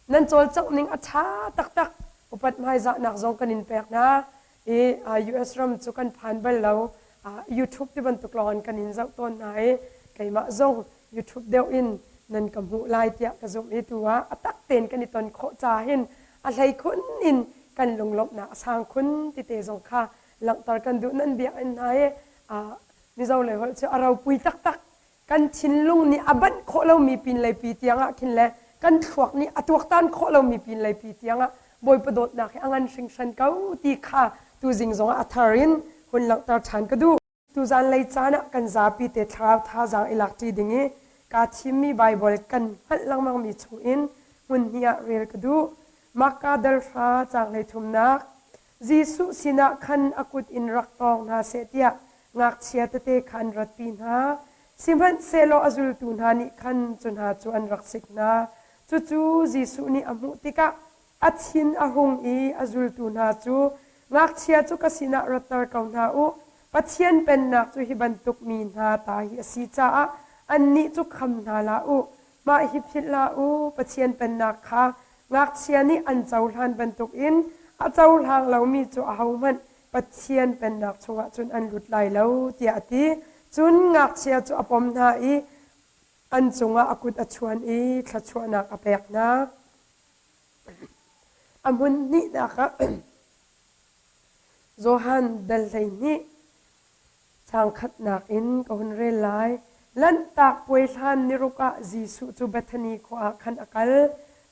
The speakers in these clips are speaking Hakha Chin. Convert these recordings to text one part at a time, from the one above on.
Nan cawlcangh ning a ṭha taktak. Upat hmaizahnak zong kan in pek hna. I US ram cu kan phan bal lo. YouTube ti bantuk lawng in kan in zoh tawn hna i keimah zong YouTube deuh in nan ka hmuh lai tiah ka zumh i tu ah a tak tein kan i ton khawh ca hin a hleikhun in kan lunglawmhnak a sang khun tite zong kha langhter kan duh nan biakinn hna i Mizo lei holh cu a ropui taktak kan thinlung nih a banh khawh lomi pinlei pi tiangah khin le kan thluak nih a tuaktan khawh lomi pinlei pi tiangah Bawipa dawtnak hi a ngan hringhran ko ti kha tuzing zongah a thar in hun langhter ṭhan ka duh. Tuzan lei caan ah kan zapi te thlarau thazaang i lakṭi ding i kaa thimmi Baibal kan hngalh lengmangmi chungin hmun hnih ah rel ka duh. Marka dal hra caang hleithumnak Jesuh sinah khan a kut in rak tawng hna seh tiah ngakchia tete kha an ratpi hna. Sihmanhsehlaw a zultu hna nih khan cu hna cu an rak sik hna. Cucu Jesuh nih a hmuh tikah a thin a hung i a zultu hna cu, Ngakchia cu ka sinah ratter ko hna u. Pathian Pennak cu hi bantuk mi hna ta hi a si caah annih cu kham hna hlah u. Mah hi philh hlah u, Pathian Pennak kha ngakchia nih an cohlan bantukin a cohlang lomi cu ahohmanh Pathian Pennak chungah cun an lut lai lo, tiah a ti. Cun ngakchia cu a pom hna i an cungah a kut a chuan i thluachuahnak a pek hna. A hmun hnihnak ah Johan dal 12 Caang khatnak in ka hun rel lai. Lanhtak puai hlan niruk ah Jesuh cu Bethany khua ah khan a kal.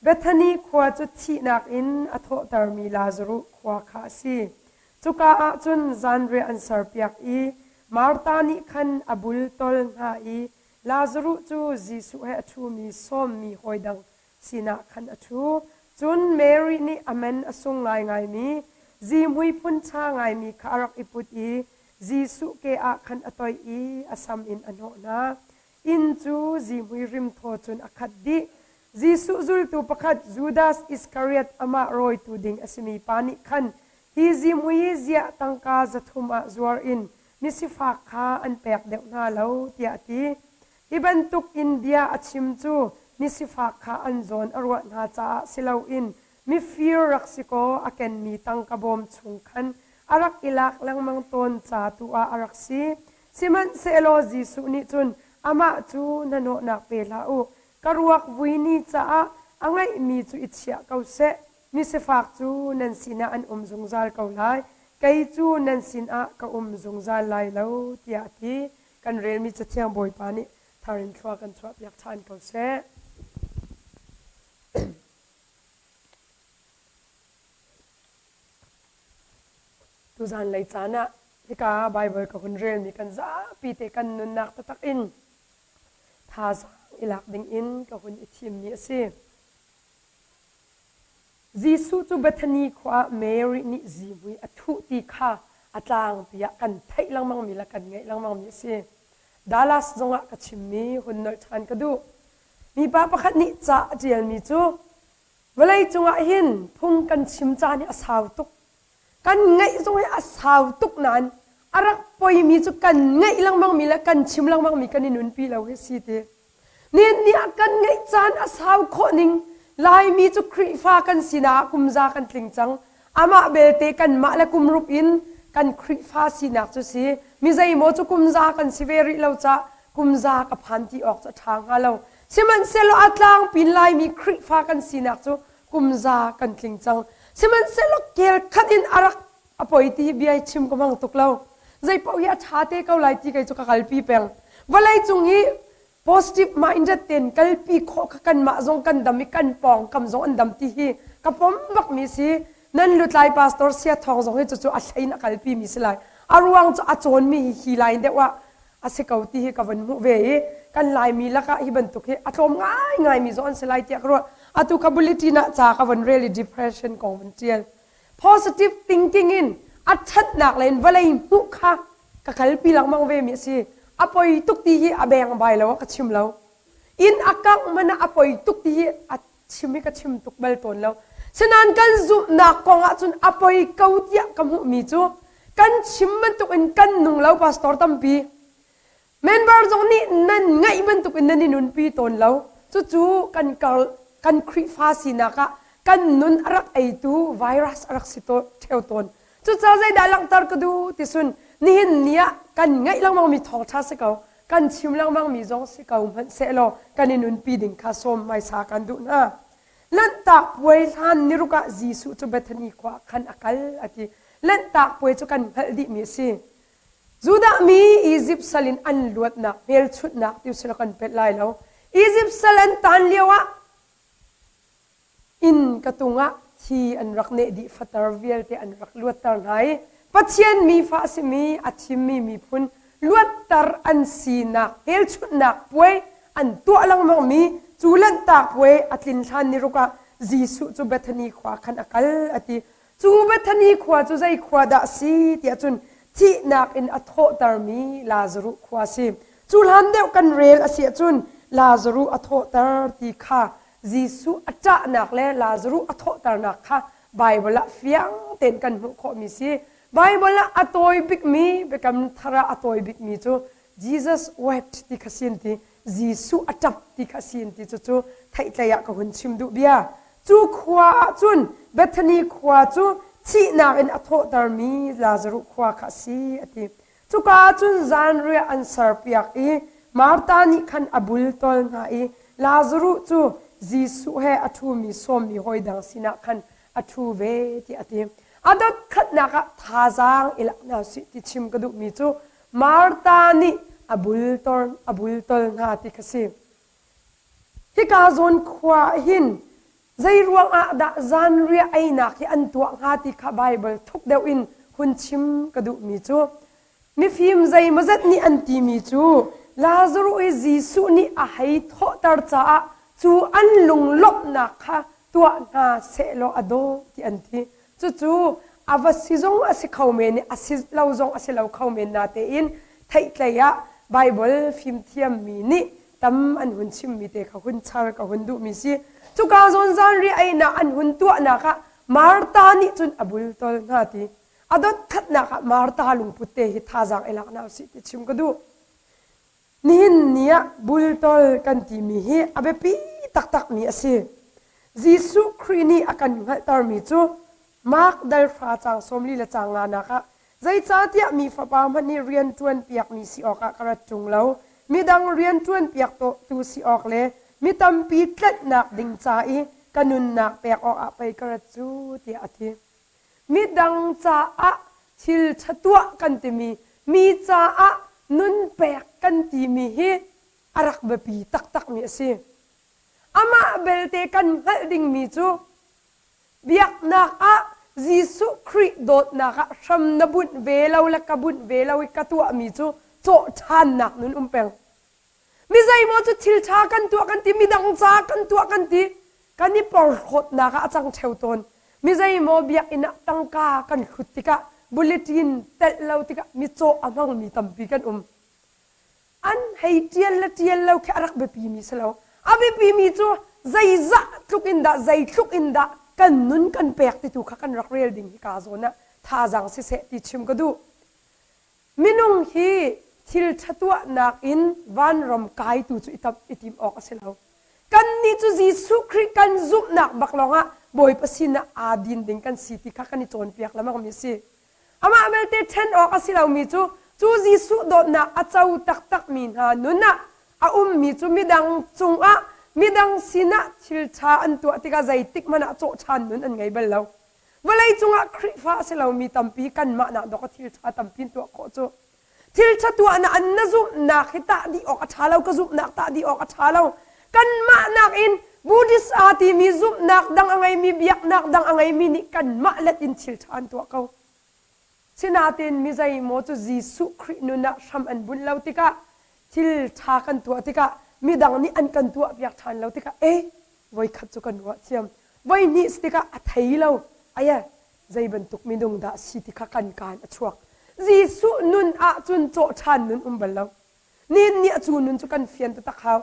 Bethany khua cu thihnak in a thawhtermi Lazaruh khua kha a si. Cuka ah cun zanriah an serpiak i Martha nih khan a bultawl hna i Lazaruh cu Jesuh he a ṭhumi sawmmi hawi dang sinah khan a ṭhu. Cun Mary nih a man a sung ngaingaimi zihmui phun ṭha ngaimi kha a rak i put i Jesuh ke ah khan a toih i a sam in a hnawh hna. Inn cu zihmui rimthaw cun a khat dih. Jesuh zultu pakhat Judas Iskariot amah rawitu ding a simi pa nih khan hi zihmui hi ziah tangka 300 ah zuar in misifak kha an pek deuh hna lo tiah a ti. Hi bantuk in bia a chim cu misifak kha an zawn a ruah hna caah si loin mifir rak si kaw a kenmi tangka bawm chung khan a rak i lak lengmang tawn ca tu ah a rak si. Sihmanhsehlaw Jesuh nih cun amah cu hnahnawhnak pe hlah u, ka ruak vui ni caah a ngeihmi cu i chiah ko seh. Misifak cu nan sinah an um zungzal ko lai, kei cu nan sinah ka um zungzal lai lo, tiah a ti. Kan relmi Cathiang Bawipa nih thar in thlua kan chuahpiak ṭhan ko seh. Tuzan lei caan ah hika Baibal ka hun relmi kan zapi te kan nunnak taktak in thazaang i lak ding in ka hun i thimmi a si. Jesuh cu Bethany khua ah Mary nih zihmui a thuh ti kha a tlangpi ah kan theih lengmangmi le kan ngaih lengmangmi a si. Dallas zongah ka chimmi hun nolh ṭhan ka duh. Mipa pakhat nih ca a ṭialmi cu vawleicung ah hin phung kan chim caan hi a sau tuk. Kan ngaih zong hi a sau tuk nain a rak poimi cu kan ngaih lengmangmi le kan chim lengmangmi kan i nunpi lo hi si ti. Nihin ni ah kan ngeih caan a sau khawh ning Laimi cu Khrihfa kan sinak ah kumza kan tling cang. Amah belte kanmah le kum rup in kan Khrihfa sinak cu si. Mi zeimaw cu kumza kan si ve rih lo cah kumza ka phan ti awk cu a ṭha hnga lo. Sihmanhsehlaw a tlangpin Laimi Khrihfa kan sinak cu kumza kan tling cang. Sihmanhsehlaw kel khat in a rak a poi ti hi bia hi chim ka hmang tuk lo. Zei paoh hi a ṭha te ko lai ti kei cu ka kalpi peng. Vawlei cung hi positive minded tein kalpi khawh kha kanmah zong kan dam i kan pawngkam zong an dam ti hi ka pom bakmi si. Nan lutlai pastor sia thawng zong hi cucu a hlei in a kalpi mi si lai. A ruang cu a cawnmi hi hi lai deuh ah a si ko ti hi ka vun hmuh ve i kan Laimi lakah hi bantuk hi a tlawm ngaingai mi zong an si lai tiah ka ruah. Atu ka bulletin ah ca ka vun rel i depression kong vun ṭial. Positive thinking in a ṭhatnak lei in vawlei hmuh kha ka kalpi lengmang ve mi a si. A poi tuk ti hi a beng bai lo ah ka chim lo. Inn a kangh hmanh ah a poi tuk ti hi a chim hi ka chim tuk bal tawn lo. Sinain kan zumhnak kong ahcun a poi ko tiah ka hmuhmi cu kan chim bantuk in kan nung lo pastor tampi. Member zong nih nan ngaih bantuk in nan i nunpi tawn lo. Cucu kan kar. Kan Khrihfa sinak ah kan nun a rak eitu virus a rak si ṭheo tawn. Cucaah zeidah langhter ka duh ti cun nihin ni ah kan ngaih lengmangmi thawngṭha si ko, kan chim lengmangmi zong si ko hmanh sehlaw kan i nunpi ding kha sawm hmaisa kan duh hna. Lanhtak puai hlan niruk ah Jesuh cu Bethany khua ah khan a kal a ti. Lanhtak puai cu kan hngalh dihmi a si. Judah mi Izipt sal in an luatnak hmelchunhnak ti usila kan pelh lai lo. Izipt sal an taan lioah inn ka tung ah thi an rak neh dih fater vialte an rak luatter hna i Pathian mifa a simi a thimmi miphun luatter an sinak hmelchunhnak puai an tuah lengmangmi cu Lanhtak puai a tlin hlan ni ruk ah Jesuh cu Bethany khua khan a kal a ti. Cu Bethany khua cu zei khua dah a si tiah cun thihnak in a thawhtermi Lazaruh khua a si. Cu hlan deuh kan rel a si ahcun Lazaruh a thawhter ti kha Jesuh a ṭahnak le Lazaruh a thawhternak kha Baibal ah fiang tein kan hmuh khawhmi si. Baibal ah a tawi bikmi Biakam Thar ah a tawi bikmi cu Jesus wept ti kha sin ti Jesuh a ṭap ti kha sin ti cucu theihtlei ah ka hun chim duh bia. Cu khua ah cun Bethany khua cu thihnak in a thawhtermi Lazaruh khua kha a si a ti. Cuka ah cun zanriah an serpiak i Martha nih khan a bultawl hna i Lazaruh cu Jesuh he a ṭhumi sawmmi hawi dang sinah khan a ṭhu ve tiah a ti. A dot khatnak ah thazaang i lak hna usih ti chim ka duhmi cu Martha nih a bultawl a bultawl hna ti kha si. Hika zawn khua ah hin Zeiruang ah dah zanriah einak hi an tuah hnga ti kha Baibal thuk deuh in hun chim ka duhmi cu mifim zeimawzat nih an timi cu Lazaruh hi Jesuh nih a hei thawhter caah cu an lunglawmhnak kha tuah hna sehlaw a dawh ti an ti. Cucu a va si zong a si kho men i a si lo zong a si lo kho men natein theihtlei ah Baibal fimthiammi nih tam an hun chimmi te kha hun char ka hun duhmi si. Cuka zawn zanriah einak an hun tuahnak ah Martha nih cun a bultawl hna ti. A dot khatnak ah Martha lungput te hi thazaang i lak hna usih ti chim ka duh. Nihin ni ah bultawl kan timi hi a biapi taktakmi a si. Jesuh Khrih nih a kan hngalhtermi cu Mark dal hra caang 40 le caang nganak ah Zeicahtiah mi fapa hmanh nih rian ṭuanpiakmi si awkah ka rat ṭung lo, midang rian ṭuanpiak tu si awk le mi tampi tlanhnak ding ca i ka nunnak pek awkah pei ka rat cu, tiah a ti. Midang caah thil ṭha tuah kan timi, mi caah nun pek kan timi hi a rak biapi taktakmi a si. Amah belte kan hngalh dingmi cu Biaknak ah Jesuh Khrih dawtnak ah hram na bunh ve lo le ka bunh ve lo i ka tuahmi cu cawh ṭhannak nun um peng. Mi zeimaw cu thil ṭha kan tuah kan ti, midang ca kan tuah kan ti, kan i porhlawtnak ah a cang ṭheo tawn. Mi zeimaw biakinn ah tangka kan hlut tikah bulletin telh lo tikah mitcaw a hmangmi tampi kan um. An hei ṭial le ṭial lo khi a rak biapimi si lo. A biapimi cu zeizah tluk in dah zeitluk in dah kan nun kan pek ti tu kha kan rak rel ding hi ka zawn ah thazaang siseh ti chim ka duh. Minung hi thil ṭha tuahnak in vanram kai tu cu i tam i tim awk a si lo. Kannih cu Jesuh Khrih kan zumhnak bak lawngah Bawipa sinah aa din ding kan si ti kha kan i cawnpiak lengmangmi a si. Amah belte ṭhen awk a si lomi cu cu Jesuh dawtnak a co taktakmi hna nun ah a ummi cu midang cungah midang sinah thil ṭha an tuah tikah zeitik hmanh ah cawh ṭhan nun an ngei bal lo. Vawlei cungah Khrihfa a si lomi tampi kanmah nak dawk a thil ṭha tampi an tuah khawh cu. Thil ṭha tuahnak an na zumhnak hi tah dih awk a ṭha lo, ka zumhnak tah dih awk a ṭha lo. Kanmah nakin Buddhist aa timi zumhnak dang a ngeimi, biaknak dang a ngeimi nih kanmah let in thil ṭha an tuah ko. Sinain mi zeimaw cu Jesuh Khrih nun ah hram an bunh lo tikah thil ṭha kan tuah tikah midang nih an kan tuahpiak ṭhan lo tikah e voikhat cu kan ruah thiam voihnih si tikah a thei lo ai zei bantuk minung dah si ti kha kan kaan a chuak. Jesuh nun ahcun cawh ṭhan nun um bal lo. Nin nih a cu nun cu kan fian taktak hau.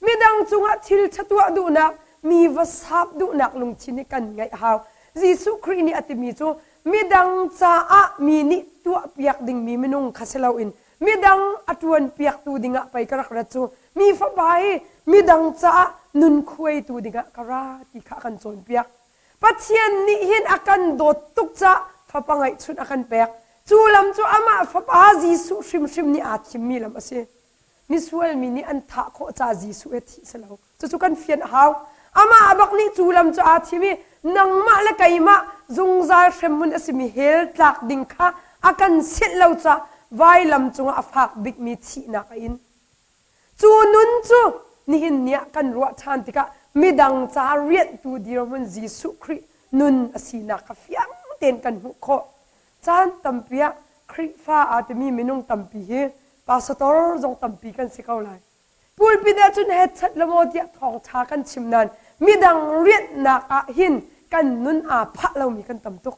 Midang cungah thil ṭha tuah duhnak, mi va sap duhnak lungthin hi kan ngeih hau. Jesuh Khrih nih a timi cu midang caah mi nih tuahpiak dingmi minung kha si loin midang a ṭuanpiaktu dingah pei ka rak rat cu. Mi fapa hi Midang caah nun khuaitu dingah ka ra ti kha a kan cawnpiak. Pathian nih hin a kan dawt tuk caah fapa ngeihchunh a kan pek. Cu lam cu amah fapa Jesuh hrimhrim nih aa thimmi lam a si. Misual mi nih an thah khawh caah Jesuh he thih si lo. Cucu kan fian a hau. Amah bak nih cu lam cu aa thim i nangmah le keimah zungzal hremhmun a simi hell tlak ding kha a kan silh lo caah vailam cungah a fak bikmi thihnak a in. Cu nun cu nihin ni ah kan ruah ṭhan tikah midang ca rianhtu dirhmun Jesuh Khrih nun a sinak kha fiang tein kan hmuh khawh. Caan tampi ah Khrihfa aa timi minung tampi hi pastor zong tampi kan si ko lai. Pulpit ah cun hetchat lo maw tiah thawngṭha kan chim nain midang rianhnak ah hin kan nun aa phah lomi kan tam tuk.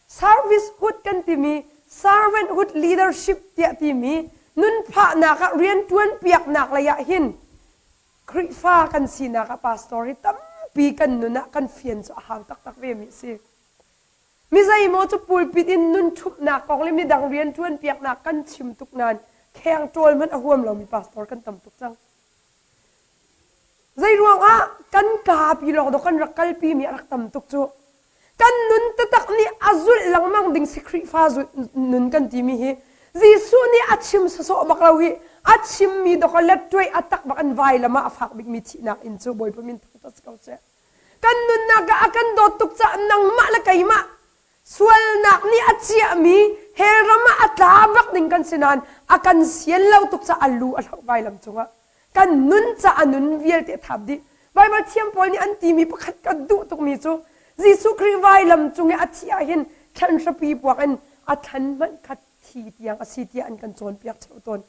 Servicehood kan timi servanthood leadership tiah timi nunphahnak ah rianṭuan piaknak lei ah hin Khrihfa kan sinak ah pastor hi tampi kan nun ah kan fian cu a hau taktak ve mi a si. Mi zeimaw cu pulpit in nun ṭhumhnak kong le midang rianṭuan piaknak kan chim tuk nain kheng ṭawl hmanh a huam lomi pastor kan tam tuk cang. Zeiruangah kan kaapi lawng dawh kan rak kalpi mi a rak tam tuk cu. Kan nun taktak nih a zulh lengmang ding si Khrihfa nun kan timi hi Jesuh nih a chim sawsawh bak lo hi a chimmi dawk a lettuai a tak bak an vailam ah a fak bikmi thihnak in cu Bawipa min thangṭhat si ko seh. Kan nunnak ah a kan dawt tuk caah nangmah le keimah Sualnak nih a ciahmi hell ram ah a tla bak ding kan si nain a kan sian lo tuk caah a lu a hloh vailam cungah. Kan nun caah a nun vialte a thap dih. Baibal thiam pawl nih an timi pakhat ka duh tukmi cu Jesuh Khrih vailam cung i a thih ah hin thlan hrapi puak in a thlan hmanh kha thi tiang a si tiah an kan cawnpiak ṭheo tawn.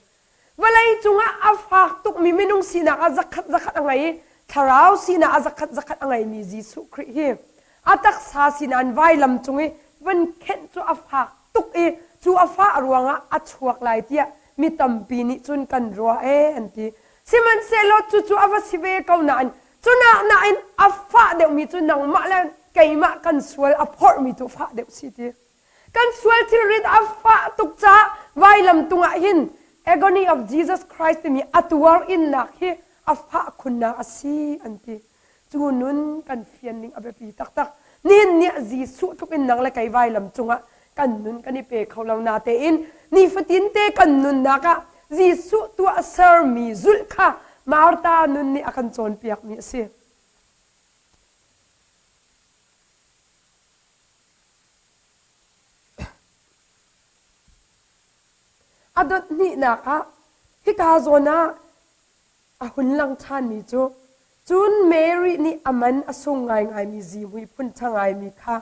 Vawlei cungah a fak tukmi minung sinak ah zakhat zakhat a ngei i thlarau sinak ah zakhat zakhat a ngeimi Jesuh Khrih hi a taksa sinan vailam cung i van khenh cu a fak tuk i cu a fah ruangah a chuak lai tiah mi tampi nih cun kan ruah ee an ti. Sihmanhsehlaw cucu a va si ve ko nain cunak nain a fah deuhmi cu nangmah le keimah kan sual a phorhmi tu fah deuh si ti. Kan sual thilrit a fah tuk caah vailam tung ah hin agony of Jesus Christ timi a tuar innak hi a fah khunnak a si an ti. Cu nun kan fian ning a biapi taktak. Nihin ni ah Jesuh tluk in nang le kei vailam cungah kan nun kan i pe kho lo natein nifatin te kan nunnak ah Jesuh tuah sermi zulh kha Martha nun nih a kan cawnpiakmi a si. A dot hnihnak ah hika zawn ah a hun lang ṭhanmi cu cun Mary nih a man a sung ngaingaimi zihmui phun ṭha ngaimi kha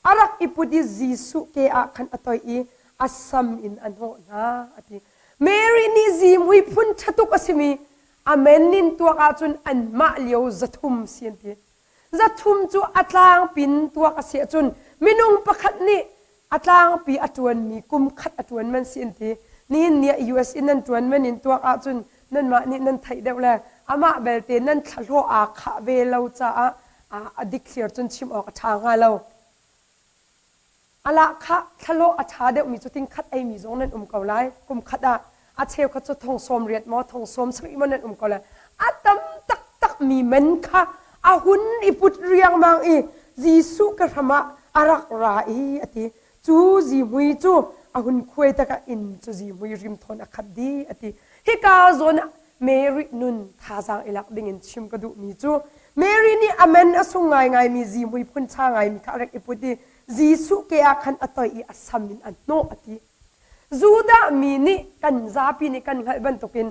a rak i put i Jesuh ke ah khan a toih i a sam in a hnawh hna a ti. Mary nih zihmui phun ṭha tuk a simi a men in tuak ahcun anmah lio 300 si an ti. 300 cu a tlangpin tuak a si ahcun minung pakhat nih a tlangpi a ṭuanmi kum khat a ṭuan man si an ti. Nihin ni ah US in nan ṭuan man in tuak ahcun nanmah nih nan theih deuh le amah belte nan thlahlawh aa khah ve lo caah a dikthliar cun chim awk a ṭha hnga lo. A lahkhah thlahlawh a ṭha deuhmi cu tingkhat eimi zong nan um ko lai. Kum khat ah a cheukhat cu thong 80 maw thong 70 maw nan um ko lai. A tam taktakmi man kha a hun i put riangmang i Jesuh ka hram ah a rak ra i a ti. Cu zihmui cu a hun khuai takah inn cu zihmui rimthawn a khat dih a ti. Hika zawn ah Mary nun thazaang i lak dingin chim ka duhmi cu Mary nih a man a sung ngaingaimi zihmui phun ṭha ngaimi kha a rak i put i Jesuh ke ah khan a toih i a sam in a hnawh a ti. Judah mi nih kan zapi nih kan hngalh bantukin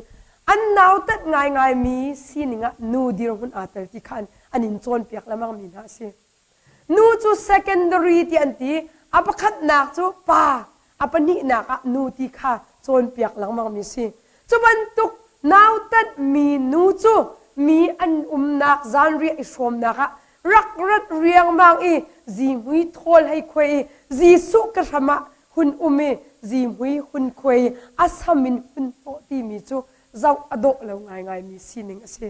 an nautat ngaingaimi sining ah nu dirhmun aa tel ti kha an in cawnpiak lengmangmi hna a si. Nu cu secondary ti an ti. A pakhatnak cu pa, a pahnihnak ah nu ti kha cawnpiak lengmangmi si. Cu bantuk nautatmi nu cu mi an umnak zanriah i hrawmnak ah rak rat riangmang i zihmui thawl hei khuai i Jesuh ka hram ah hun um i zihmui hun khuai i a sam in hun hnawh timi cu zoh a dawh lo ngaingaimi sining a si.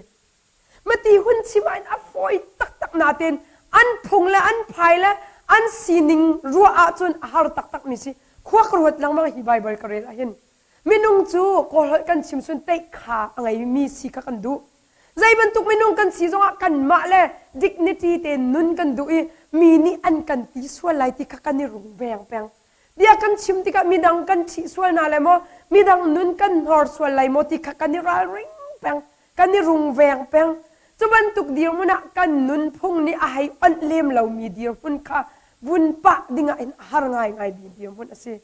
Mati hun chim ah a fawi taktak natein an phung le an phai le an sining ruah ahcun a har taktak mi si. Khua ka ruat lengmang hi Bible ka rel ahhin. Minung cu kawlholh kan chim sun teih kha a ngeimi si kha kan duh. Zei bantuk minung kan si zongah kanmah le dignity te nun kan duh i mi nih an kan ti sual lai ti kha kan i rungveng peng. Bia kan chim tikah midang kan ṭhih sual hna lai maw, midang nun kan hnor sual lai maw ti kha kan i ralring peng, kan i rungveng peng. Cu bantuk dirhmun ah kan nunphung nih a hei onh lem lomi dirhmun kha vun pah dingah hin a har ngaingaimi dirhmun a si.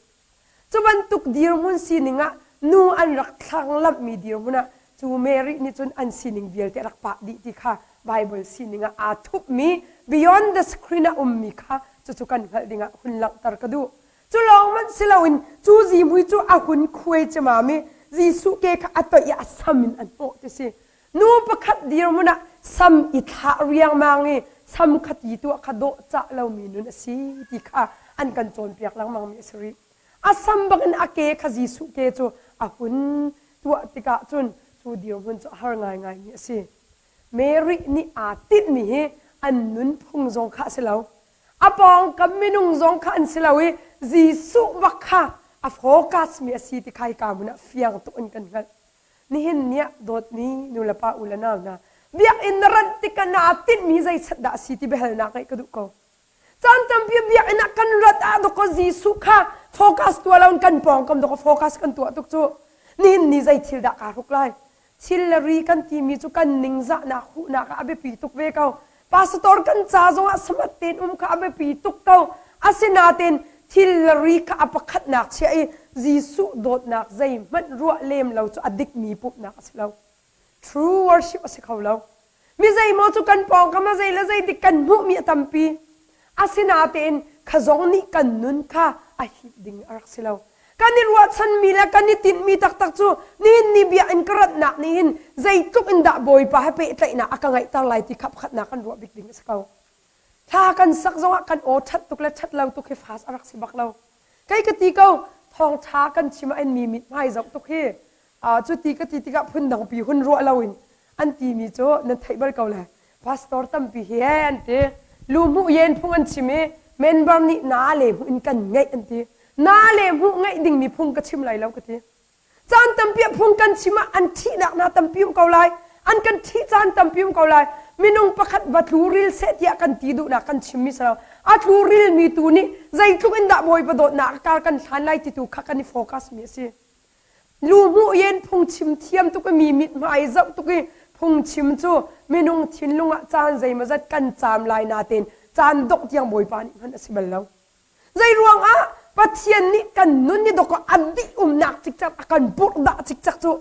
Cu bantuk dirhmun sining ah nu an rak thlanglamhmi dirhmun ah cu Mary nih cun an sining vialte a rak pah dih ti kha Bible sining ah aa thupmi beyond the screen ah ummi kha cucu kan hngalh dingah hun langhter ka duh. Cu lawng hmanh si loin cu zihmui cu a hun khuai ciamam i Jesuh ke kha a toih i a sam in a hnawh ti si. Nu pakhat dirhmun ah sam i thlah riangmang i sam kha ti tuah kha dawhcah lomi nun a si ti kha an kan cawnpiak lengmangmi a si rih. A sam bakin a ke kha Jesuh ke cu a hun tuah tikah cun cu dirhmun cu a har ngaingaimi a si. Mary nih aa tinhmi hi an nunphung zong kha a si lo. A pawngkam minung zong kha an si lo i Jesuh bak kha a focus mi a si ti kha hika hmun ah fiang tuk in kan hngalh. Nihin ni ah dawtmi nulepa u le nau hna, biakinn na ranh tikah naa tinhmi zeichat dah a si ti biahalnak ngeih ka duh ko. Caan tampi biakinn ah kan rat ah dawkaw Jesuh kha focus tuah loin kan pawngkam dawkaw focus kan tuah tuk cu. Nihin ni zei thil dah kaa hruk lai? Thil le ri kan timi cu kan ningzahnak huhnak ah a biapi tuk ve ko. Pastor kan ca zongah samat tein um kha a biapi tuk ko. Asinain thil le ri kha a pakhatnak chiah i Jesuh dawtnak zeihmanh ruah lem lo cu a dikmi pumhnak a si lo. True worship a si kho lo. Mi zeimaw cu kan pawngkam ah zei le zei dik kan hmuhmi a tampi. Asinain kha zong nih kan nun kha a hip ding a rak si lo. Kan i ruahchanmi le kan i tinhmi taktak cu nihin ni biakinn ka ratnak nih hin zeitluk in dah Bawipa he pehtlaihnak a ka ngeihter lai ti kha pakhatnak kan ruah bik ding a si ko. Thla kan sak zongah kan aw ṭhat tuk le ṭhat lo tuk hi fas a rak si bak lo. Kei ka ti ko, thawngṭha kan chim ah in mi mithmai zoh tuk hi cu ti ka ti tikah phundangpi hun ruah loin an timi cu nan theih bal ko le pastor tampi hi he an ti lu hmuh yen phung an chim i member nih na le hmuh in kan ngeih an ti na le hmuh ngeih dingmi phung ka chim lai lo ka ti caan tampi ah phung kan chim ah an thihnak hna tampi um ko lai an kan thih caan tampi um ko lai minung pakhat va tlu ril seh tiah kan ti duhnak kan chimmi si lo a tlu rilmi tu nih zeitluk in dah bawipa dawtnak a kar kan hlan lai ti tu kha kan i focus mi a si Lu hmuh yen phungchim thiam tuk i mi mithmai zoh tuk i phungchim cu minung thinlung ah caan zeimawzat kan caam lai natein caan dongh tiang Bawipa nih hman a si bal lo. Zei ruangah Pathian nih kan nun i dawk a dih umnak cikcek a kan purhdah cikcek cu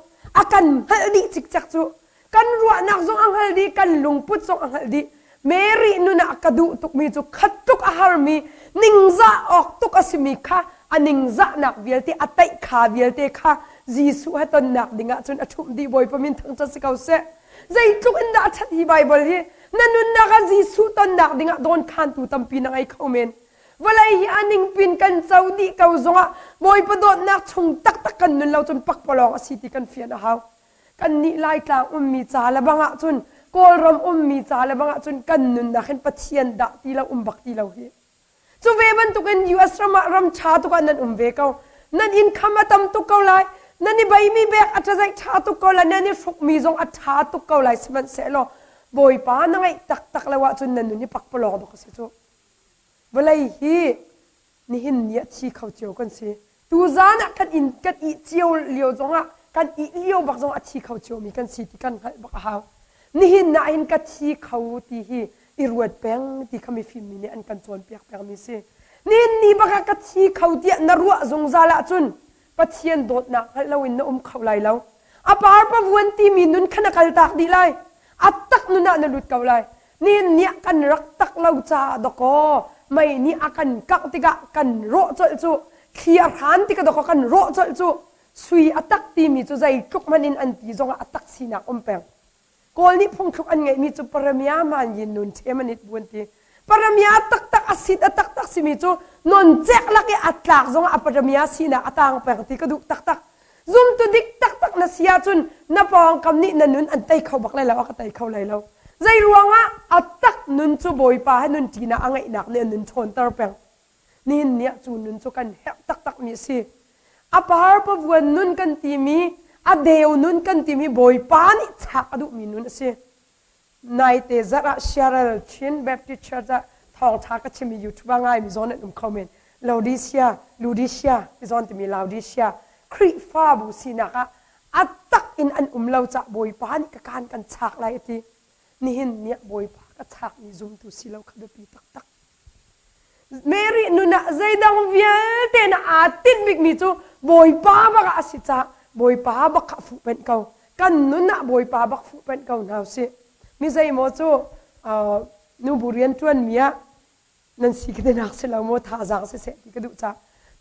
a kan hngalh dih cikcek cu kan ruahnak zong a hngalh dih kan lungput zong a hngalh dih Mary nun ah ka duh tukmi cu khat tuk a harmi ningzah awk tuk a simi kha a ningzahnak vialte a taih kha vialte kha Jesuh he tonnak dingah cun a ṭhumh dih Bawipa min thangṭhat si ko seh zeitluk in dah a ṭhat hi Baibal hi na nunnak ah Jesuh tonnak dingah dawnkhantu tampi na ngei kho men vawlei hi a ningpin kan co dih ko zongah Bawipa dawtnak chung taktak kan nun lo cun pakpalawng a si ti kan fian a hau Kannih Laitlang ummi ca le bang ahcun Kawlram ummi ca le bang ahcun kan nunnak hin Pathian dah ti lo um bak ti lo hi. Cu ve bantukin US ram ah ram ṭha tuk ah nan um ve ko. Nan income a tam tuk ko lai. Nan i beimi bek a ṭazaih ṭha tuk ko lai. Nan i hrukmi zong a ṭha tuk ko lai. Sihmanhsehlaw Bawipa na ngeih taktak lo ahcun na nun hi pakpalawng dawk a si cu. Vawlei hi nihin ni ah thi kho cio kan si tuzan ah kan inn kan ih cio lio zongah kan ih lio bak zongah a thi kho ciomi kan si ti kan hngalh bak a hau nihin ah hin ka thi kho ti hi i ruat peng ti kha mifim mi nih an kan cawnpiak pengmi si nihin ni bak ah ka thi kho tiah na ruah zungzal ahcun Pathian dawtnak hngalh loin na um kho lai lo. A par pavuan timi nun kha na kaltak dih lai. A tak nun ah na lut ko lai. Nihin ni ah kan rak tak lo caah dawkaw mei nih a kan kangh tikah kan rawh colh cu thli a hran tikah dawkaw kan rawh colh cu sui a tak timi cu zeitluk hmanh in an ti zongah a tak sinak um peng. Kawl nih phungthluk an ngeihmi cu paramia man yin nun ṭhem an it bu an ti. Paramia taktak a sit a taktak simi cu non cek lak i a tlak zongah a paramia sinak a tang peng ti ka duh taktak. Zumtu dik taktak na si ahcun na pawngkam nih na nun an tei kho bak lai lo, a ka tei kho lai lo. Zei ruangah a tak nun cu Bawipa he nun ṭinak a ngeihnak nih a nun ṭhawnter peng. Nihin ni ah cu nun cu kan herh taktakmi a si. A par pavuan nun kan timi, A deu nun kan timi Bawipa nih chak a duhmi nun a si. Naite zarh ah Seattle Chin Baptist Church ah thawngṭha ka chim i YouTube ah ngaimi zawn an um kho men. Laodicea, Laodicea ti zawn timi Laodicea Khrihfabu sinak ah a tak in an um lo cah Bawipa nih ka kaan kan chak lai a ti. Nihin ni ah Bawipa ka chakmi zumtu si lo kha biapi taktak. Mary nun ah zeidang vialte na aa tinh bikmi cu Bawipa bak ah a si caah Bawipa bak kha fuhpenh ko. Kan nun ah Bawipa bak fuhpenh ko hna usih. Mi zeimaw cu nubu rianṭuanmi ah nan si ka tinak si lo maw thazaang siseh ti ka duh caah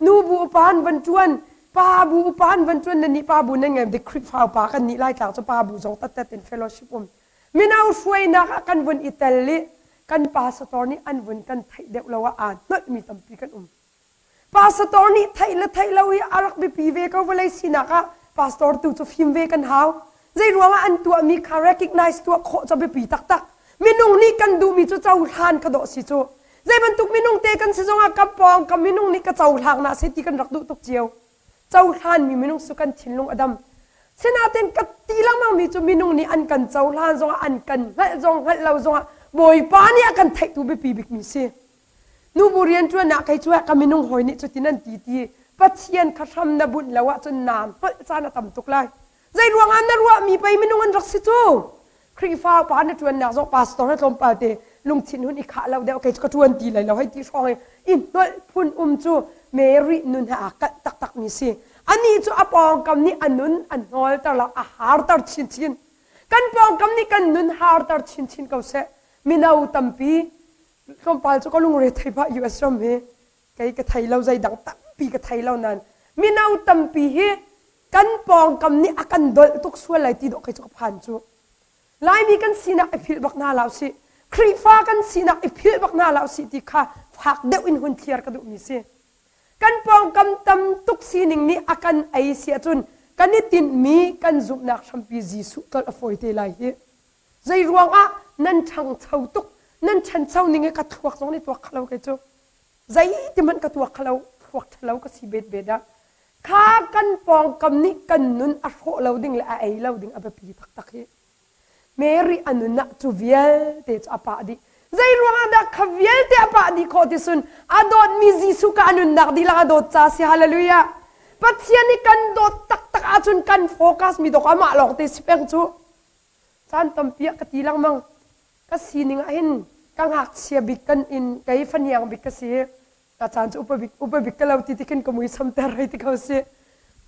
nubu upa an van ṭuan pa bu upa an van ṭuan nan nih pa bu nan ngei dik Khrihfa upa kan nih Laitlang cu pa bu zong tattat in fellowship um mino hruainak ah kan vun i tel i kan pastor nih an vun kan theih deuh lo ah aa hnolhmi tampi kan um. Pastor nih theih le theih lo hi a rak biapi ve ko vawlei sinak ah pastor tu cu fim ve kan hau. Zei ruangah an tuahmi kha recognize tuah khawh cu biapi taktak. Minung nih kan duhmi cu cohlan kha dawh si cu. Zei bantuk minung te kan si zongah ka pawng ka minung nih ka cohlang na si ti kan rak duh tuk cio. Cohlanmi minung cu kan thinlung a dam. Sinain ka ti lengmangmi cu minung nih an kan cohlan zongah an kan hngalh zong hngalh lo zongah Bawipa nih a kan theihtu biapi bikmi si. Nubu rianṭuan ah kei cu ka minung hawi nih cutin an ti ti Pathian kha hram na bunh lo ahcun naa hngalh caan a tam tuk lai. Zei ruangah na ruahmi pei minung an rak si cu? Khrihfa upa na ṭuannak zong pastor he tlawmpal te lungthin hun i khah lo deuh kei cu ka ṭuan ti lai lo hei ti hrawng i i hnolh phun um cu Mary nun he aa kalh taktakmi si. Anih cu a pawngkam nih a nun a hnawlter lo, a harter chinchin. Kan pawngkam nih kan nun harter chinchin ko seh. Mino tampi tlawmpal cu ka lungre thei pah US ram hi kei ka thei lo zeidang tampi ka thei lo nain mino tampi hi kan pawngkam nih a kan dolh tuk sual lai ti dawh kei cu ka phan cu Laimi kan sinak i philh bak hna lo sih Khrihfa kan sinak i philh bak hna lo sih ti kha fak deuh in hun thliar ka duhmi si kan pawngkam tam tuk sining nih a kan ei si ahcun kan i tinhmi kan zumhnak hrampi Jesuh tlolh a fawi te lai hi zei ruangah nan ṭhangcho tuk nan ṭhancho ning hi ka thluak zong nih tuak kho lo kei cu Zeiti hmanh ka tuak kho lo, thluak ṭhalo ka si betbet ah kha kan pawngkam nih kan nun a hrawh lo ding le a ei lo ding a biapi taktak hi. Mary a nun ah cu vialte cu a pah dih. Zei ruangah dah kha vialte a pah dih khawh ti sun a dawtmi Jesuh ka a nunnak dihlak a dawt ca si hallelujah. Pathian nih kan dawt taktak ahcun kan focus mi dawk amah lawng te si peng cu. Caan tampi ah ka ti lengmang. Ka sining ah hin ka ngakchia bik kan in kei faniang bik ka si. Ka caan cu upa bik upa bik ka lo ti ti khin ka muisam ter hei ti ko si.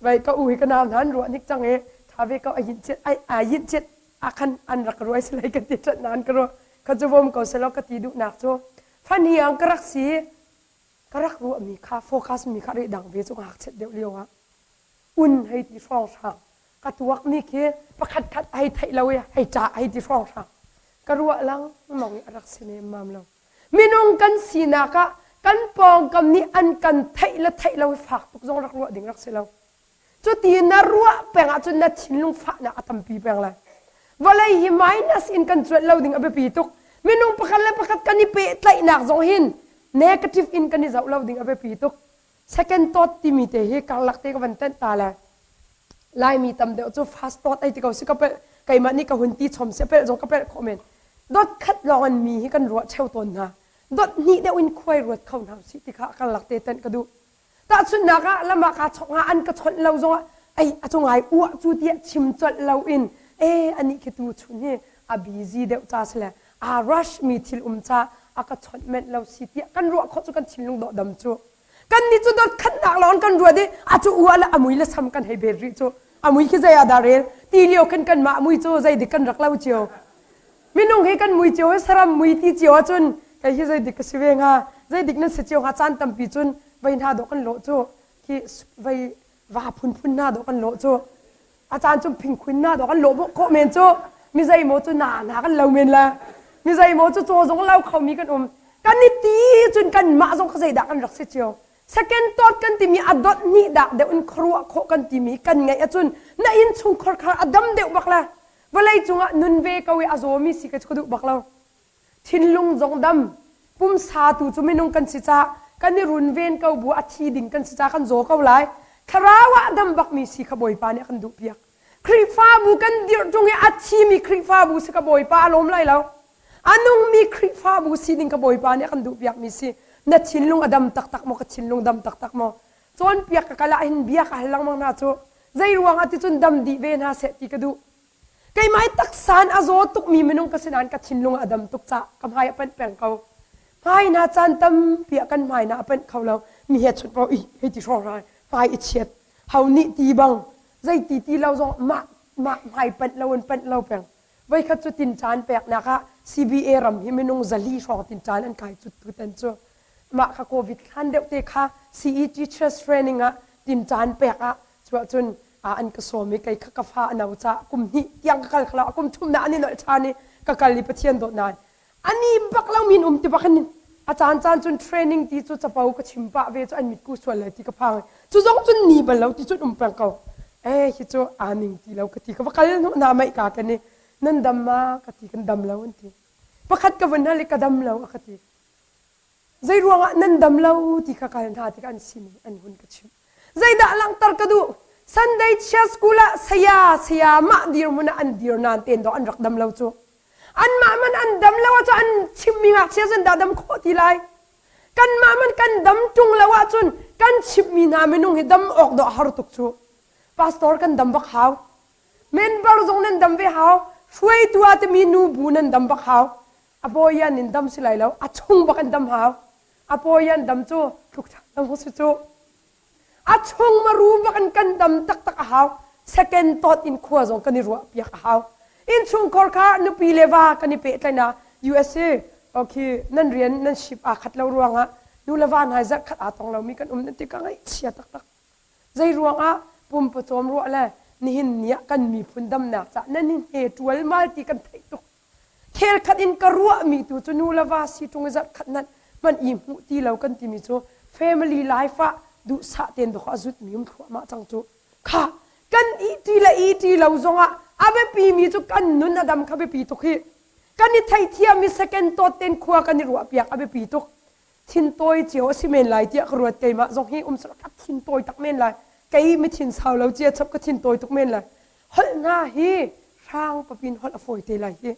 Vai ka u hi ka nau hna an ruah nik cang i tha ve ko a yin chet ai a yin chet a khan an rak ruai si lai ka ti ṭhat nan ka ruah ka cu vom ko selaw ka ti duhnak cu faniang ka rak si ka rak ruahmi kha focus mi kha reh dang ve cu ngakchiat deuh lio ah un hei ti hrawnghrang ka tuakmi khi pakhat khat hei theih lo i hei ṭah hei ti hrawnghrang ka ruah lengmang i a rak si nemmam lo minung kan sinak ah kan pawngkam nih an kan theih le theih lo i fak tuk zong rak ruah ding rak si lo cuti na ruah peng ahcun na thinlung fahnak a tampi peng lai vawlei hi minus in kan cuanh lo ding a biapi tuk minung pakhat le pakhat kan i pehtlaihnak zong hin negative in kan i zoh lo ding a biapi tuk Second thought timi te hi karlak te ka van tenh ta le Laimi tam deuh cu fast thought ai ti ko si ka pelh keimah nih ka hun ti chom si pelh zong ka pelh khawh men dot khat lawng an mi hi kan ruah cheu tawn hna dot hnih deuh in khuai ruat kho hna si ti kha karlak te tenh ka duh tahchunhnak ah lama ka chok nga an ka chawnh lo zongah ai a cu ngai uah cu tiah chim colh lo in e ani khi tu chun hi a busy deuh ca sile a rush mi thil um ca a ka chawnh menh lo si tiah kan ruah khawh cu kan thinlung dawh dam cu kan nih cu dot khatnak lawng kan ruat i a cu ua le a mui le sam kan hei bet rih cu a mui khi zei ah dah rel ti lio khin kan mah mui cu zei dik kan rak lo cio minung hi kan mui cio hi saram mui ti cio ahcun kei hi zei dik ka si ve hnga zei dik nan si cio hnga caan tampi cun vei hna dawh kan lawh cu khi vei va phunphun hna dawh kan lawh cu a caan cu phingkhun na dawh kan lawh khawh men cu mi zeimaw cu na na kan lo men la mi zeimaw cu caw zong lo kho mi kan um kan i ti cun kan mah zong kha zeidah kan rak si cio second thought kan timi a dot hnih dak deuh in khuaruah khawh kan timi kan ngeih ahcun na inn chungkhar khar a dam deuh bak la vawlei cungah nun ve ko i a zawmi si ka cu ka duh bak lo Thinlung zong dam, pumsa tu cu minung kan si caah kan i runven ko bu a thi ding kan si caah kan zaw ko lai. Thlarau ah dam bakmi si kha Bawipa nih a kan duhpiak. Khrihfabu kan dirh ṭung i a thimi Khrihfabu si ka Bawipa a lawm lai lo. A nungmi Khrihfabu sining ka Bawipa nih a kan duhpiakmi si. Na thinlung a dam taktak maw? Ka thinlung dam taktak maw? Cawnpiak ka kal ah hin bia ka hal lengmang hna cu. Zei ruangah ti cun dam dih ve hna seh ti ka duh. Keimah i taksa in a zaw tukmi minung ka si nain ka thinlung a dam tuk caah ka hmai a panh peng ko. Hmai hna caan tampi ah kan hmai hna a panh kho lo. Mi he chut paoh i hei ti hrawng hna hmai i chiat. Ho nih ti bang zei ti ti lo zong mah mah hmai panh lo in panh lo peng. Voikhat cu tinṭan peknak ah CBA ram hi minung 400 hrawng tinṭan an kai cut tutan cu. Mah kha COVID hlan deuh te kha CE Teachers Training ah tinṭan pek ah cuahcun an ka sawm i kei kha ka fa a no caah kum hnih tiang ka kal kho kum thum na an i nolh ṭhan i ka kal i Pathian dawt nain ani bak lo min um ti bak in a caan caan cun training ti cu capo ka chim pah ve cu an mitku sual lai ti ka phang cu zong cun ni bal lo ti cun um peng ko eh hi cu aa ning ti lo ka ti ka va kal hnu na mei ka kan i nan dam ma ka ti kan dam lo an ti pakhat ka vun hal i ka dam lo a ka ti Zei ruangah nan dam lo ti kha kal hna tikah an sining an hun ka chimh. Zeidah langhter ka duh? Sunday Chia School ah saya saya mah dirhmun ah an dir nain ten dawh an rak dam lo cu. Anmah man an dam lo ahcun an chimhmi ngakchia cun dah dam khawh ti lai. Kanmah man kan dam ṭung lo ahcun kan chimhmi hna minung hi dam awk dawh a har tuk cu. Pastor kan dam bak hau. Member zong nan dam ve hau. Hruaitu ah timi nu bu nan dam bak hau. A pawian in dam si lai lo a chung bak in dam hau a pawian dam cu tluk ṭhan si cu a chung maru bak in kan dam taktak a hau second thought in khua zong kan i ruah piak a hau innchungkhar kha nupi le va kan i pehtlaihnak USA okay nan rian nan ship aa khat lo ruangah nu le va hna zarh khat aa tong lomi kan um nan ti ka ngaihchia taktak zei ruangah pumpawcawm ruah le nihin ni ah kan miphun damnak cah nan i hne ṭualmal ti kan theih tuk Khel khat in ka ruahmi tu cu nu le va si ṭung i zarh khat nan hman i hmuh ti lo kan timi cu family life ah duhsah tein dawh a zutmi um thluahmah cang cu. Kha kan ih le ih lo zongah a biapimi cu kan nun a dam kha biapi tuk hi. Kan i theithiam i second thought tein khua kan i ruahpiak a biapi tuk. Thintawi cio a si men lai tiah ka ruat keimah zong hi um ka thintawi tak men lai. Kei mi thin sau lo cia chap ka thintawi tuk men lai. Holh hna hi hrang papin holh a fawi te lai hi.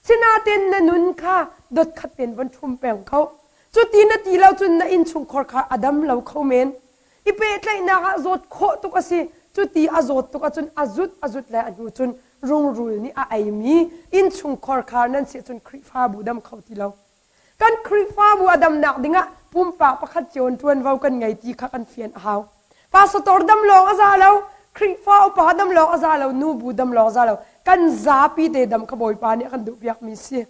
Sinain na nun kha dot khat ten von ṭhum peng kho. Cuti na ti lo cun na innchungkhar kha a dam lo kho men. I pehtlaihnak ah zawt khawh tuk a si. Cuti a zawt tuk ahcun a zut a zut le a hnu cun rungrul nih a eimi innchungkhar kha nan si ahcun Khrihfabu dam kho ti lo. Kan Khrihfabu a damnak dingah pumpak pakhat cio in ṭuanvo kan ngei ti kha kan fian a hau. Pastor dam lawng a za lo, Khrihfa upa dam lawng a za lo, nubu dam lawng a za lo. Kan zapi te dam kha Bawipa nih a kan duhpiakmi si.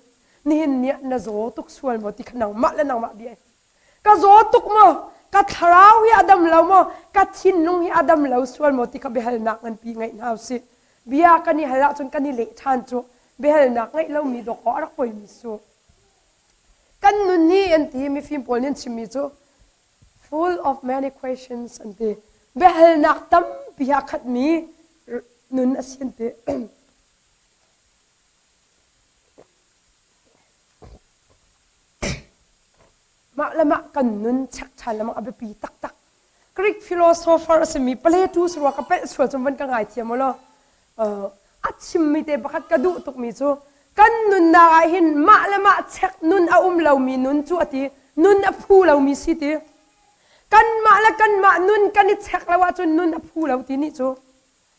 Nihin ni ah na zaw tuk sual maw ti kha nangmah le nangmah bia Ka zaw tuk maw? Ka thlarau hi a dam lo maw? Ka thinlung hi a dam lo sual maw ti kha biahalnak nganpi ngeih hna usih. Bia kan i hal ahcun kan i leh ṭhan cu. Biahalnak ngeih lomi dawkaw a rak poimi su. Kan nun hi an ti mifim pawl nih an chimmi cu full of many questions an ti. Biahalnak tampi he a khatmi nun a si an ti. Mah le mah kan nun check ṭhan lengmang a biapi taktak. Greek philosopher a simi Plato sarua ka pelh sual cun van ka ngaithiam u law a chimmi te pakhat ka duh tukmi cu kan nunnak ah hin mah le mah check nun a um lomi nun cu a ti nun a phu lomi si ti kanmah le kanmah nun kan i check lo ahcun nun a phu lo ti nih cu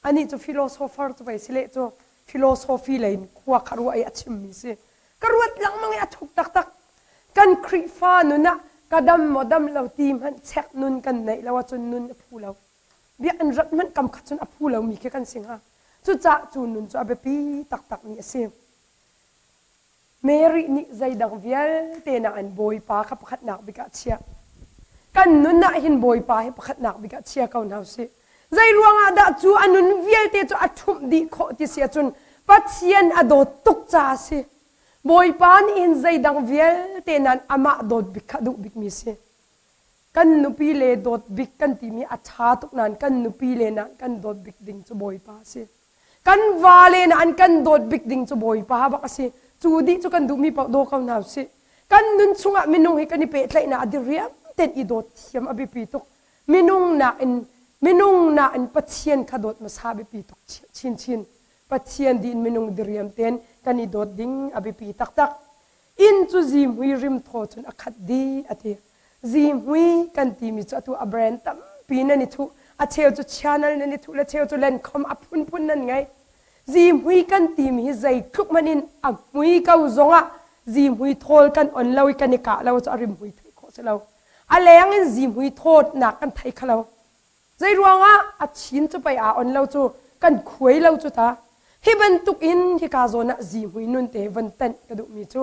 anih cu philosopher cu vei si leh cu philosophy lei in khua kha ruah i a chimmi si ka ruat lengmang i a thuk taktak kan Khrihfa nun ah ka dam maw dam lo ti hmanh check nun kan neih lo ahcun nun a phu lo biakinn rat hmanh kam khat cun a phu lomi khi kan si hnga cucaah cu nun cu a biapi taktakmi a si Mary nih zeidang vialte nakin Bawipa kha pakhatnak bik ah chiah. Kan nun ah hin Bawipa hi pakhatnak bik ah chia ko hna usih. Zei ruangah dah cu a nun vialte cu a ṭhumh dih khawh ti si ahcun Pathian a dawt tuk caah a si. Bawipa nih hin zeidang vialte nain amah dawt bik kha a duh bikmi si. Kan nupi le dawt bik kan timi a ṭha tuk nain kan nupi le nain kan dawt bik ding cu Bawipa a si. Kan vale na an kan dawt bik ding cu Bawipa bak a si. Cu dih cu kan duhmi paoh daw ko hna usih. Kan nun chungah minung hi kan i pehtlaihnak a diriam ten i dawt thiam a biapi tuk. Minung nakin. Minung nain Pathian kha dawt hmasa biapi tuk chinchin. Pathian din minung diriam ten kan i dawt ding a biapi taktak. Inn cu zihmui rimthaw cun a khat dih a ti. Zihmui kan timi cu atu a brand tampi nan i thuh. A cheu cu channel nan i thuh le cheu cu Lancome a phunphun nan ngei. Zihmui kan timi hi zeitluk hmanh in a hmui ko zongah zihmui thawl kan on lo i kan i kah lo cu a rimhmui theih khawh si lo. A leng in zihmui thawtnak kan thei kho lo. Zei ruangah a chin cu pei aa on lo cu kan khuai lo cu ta. Hi bantuk in hika zawn ah zihmui nun te von tenh ka duhmi cu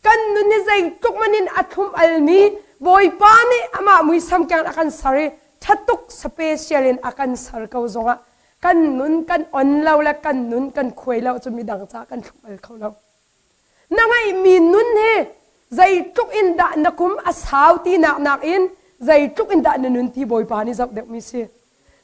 kan nun hi zeitluk man in a thlum almi Bawipa nih amah muisam keng a kan ser i ṭhatuk special in a kan ser ko zongah kan nun kan on lo le kan nun kan khuai lo cu midang caah kan thlum al kho lo. Na ngeihmi nun hi zeitluk in dah na kum a sau tinak nakin zeitluk in dah na nun ti Bawipa nih zoh deuhmi si.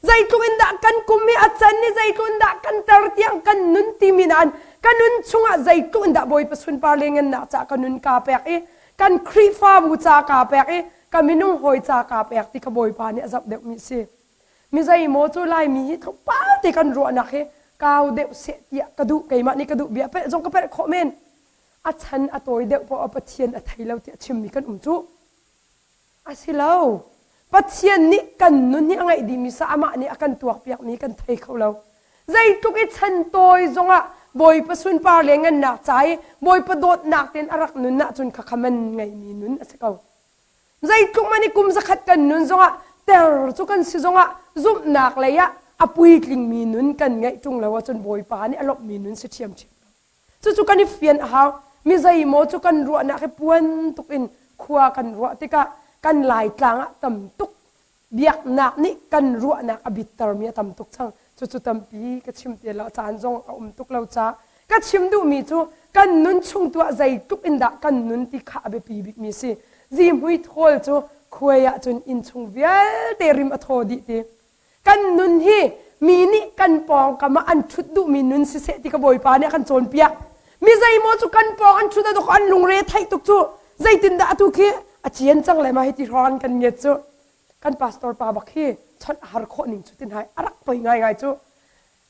Zeitluk in dah kan kum hi a can i zeitluk in dah kan tar tiang kan nun timi nain ka nun chungah zeitluk in dah Bawipa sunpar le ngannak ca ka nun kaa pek i kan Khrihfabu ca kaa pek i ka minung hawi ca kaa pek ti kha Bawipa nih a zoh deuhmi si. Mi zeimaw cu Laimi hi tlawmpal te kan ruahnak hi kau deuh seh tiah ka duh keimah nih ka duh bia pelh zong ka pelh khawh men a chan a tawi deuh poah Pathian a thei lo tiah chimmi kan um cu a si lo Pathian nih kan nun hi a ngeih dihmi sa amah nih a kan tuakpiakmi kan thei kho lo zeitluk i chan tawi zongah Bawipa sunpar le ngannak ca i Bawipa dawtnak tein a rak nun ahcun khakha man ngeimi nun a si ko Zeitluk man i kum zakhat kan nun zongah ter cu kan si zongah zumhnak lei ah a puitlingmi nun kan ngeih ṭung lo ahcun Bawipa nih a lawmhmi nun si ṭhiamṭhiam lo. Cucu kan i fian a hau. Mi zeimaw cu kan ruahnak hi puan tuk in khua kan ruah tikah kan Laitlang ah tam tuk biaknak nih kan ruahnak a bittermi a tam tuk cang. Cucu tampi ka chim te lo caan zong a um tuk lo ca ka chim duhmi cu kan nun chung tu ah zeitluk in dah kan nun ti kha a biapi bikmi si. Zihmui thawl cu khuai ahcun innchung vialte rim a thaw dih ti. Kan nun hi mi nih kan pawngkam ah an ṭhut duhmi nun siseh ti ka Bawipa nih a kan cawnpiak. Mi zeimaw cu kan pawng an ṭhut a an lungre theih tuk cu zeitindah atu khi a cian cang le ma hi ti hrawng an kan ngiat cu. Kan pastor pa bak hi chawnh a har khawh ning cu tin hai a rak poi ngaingai cu.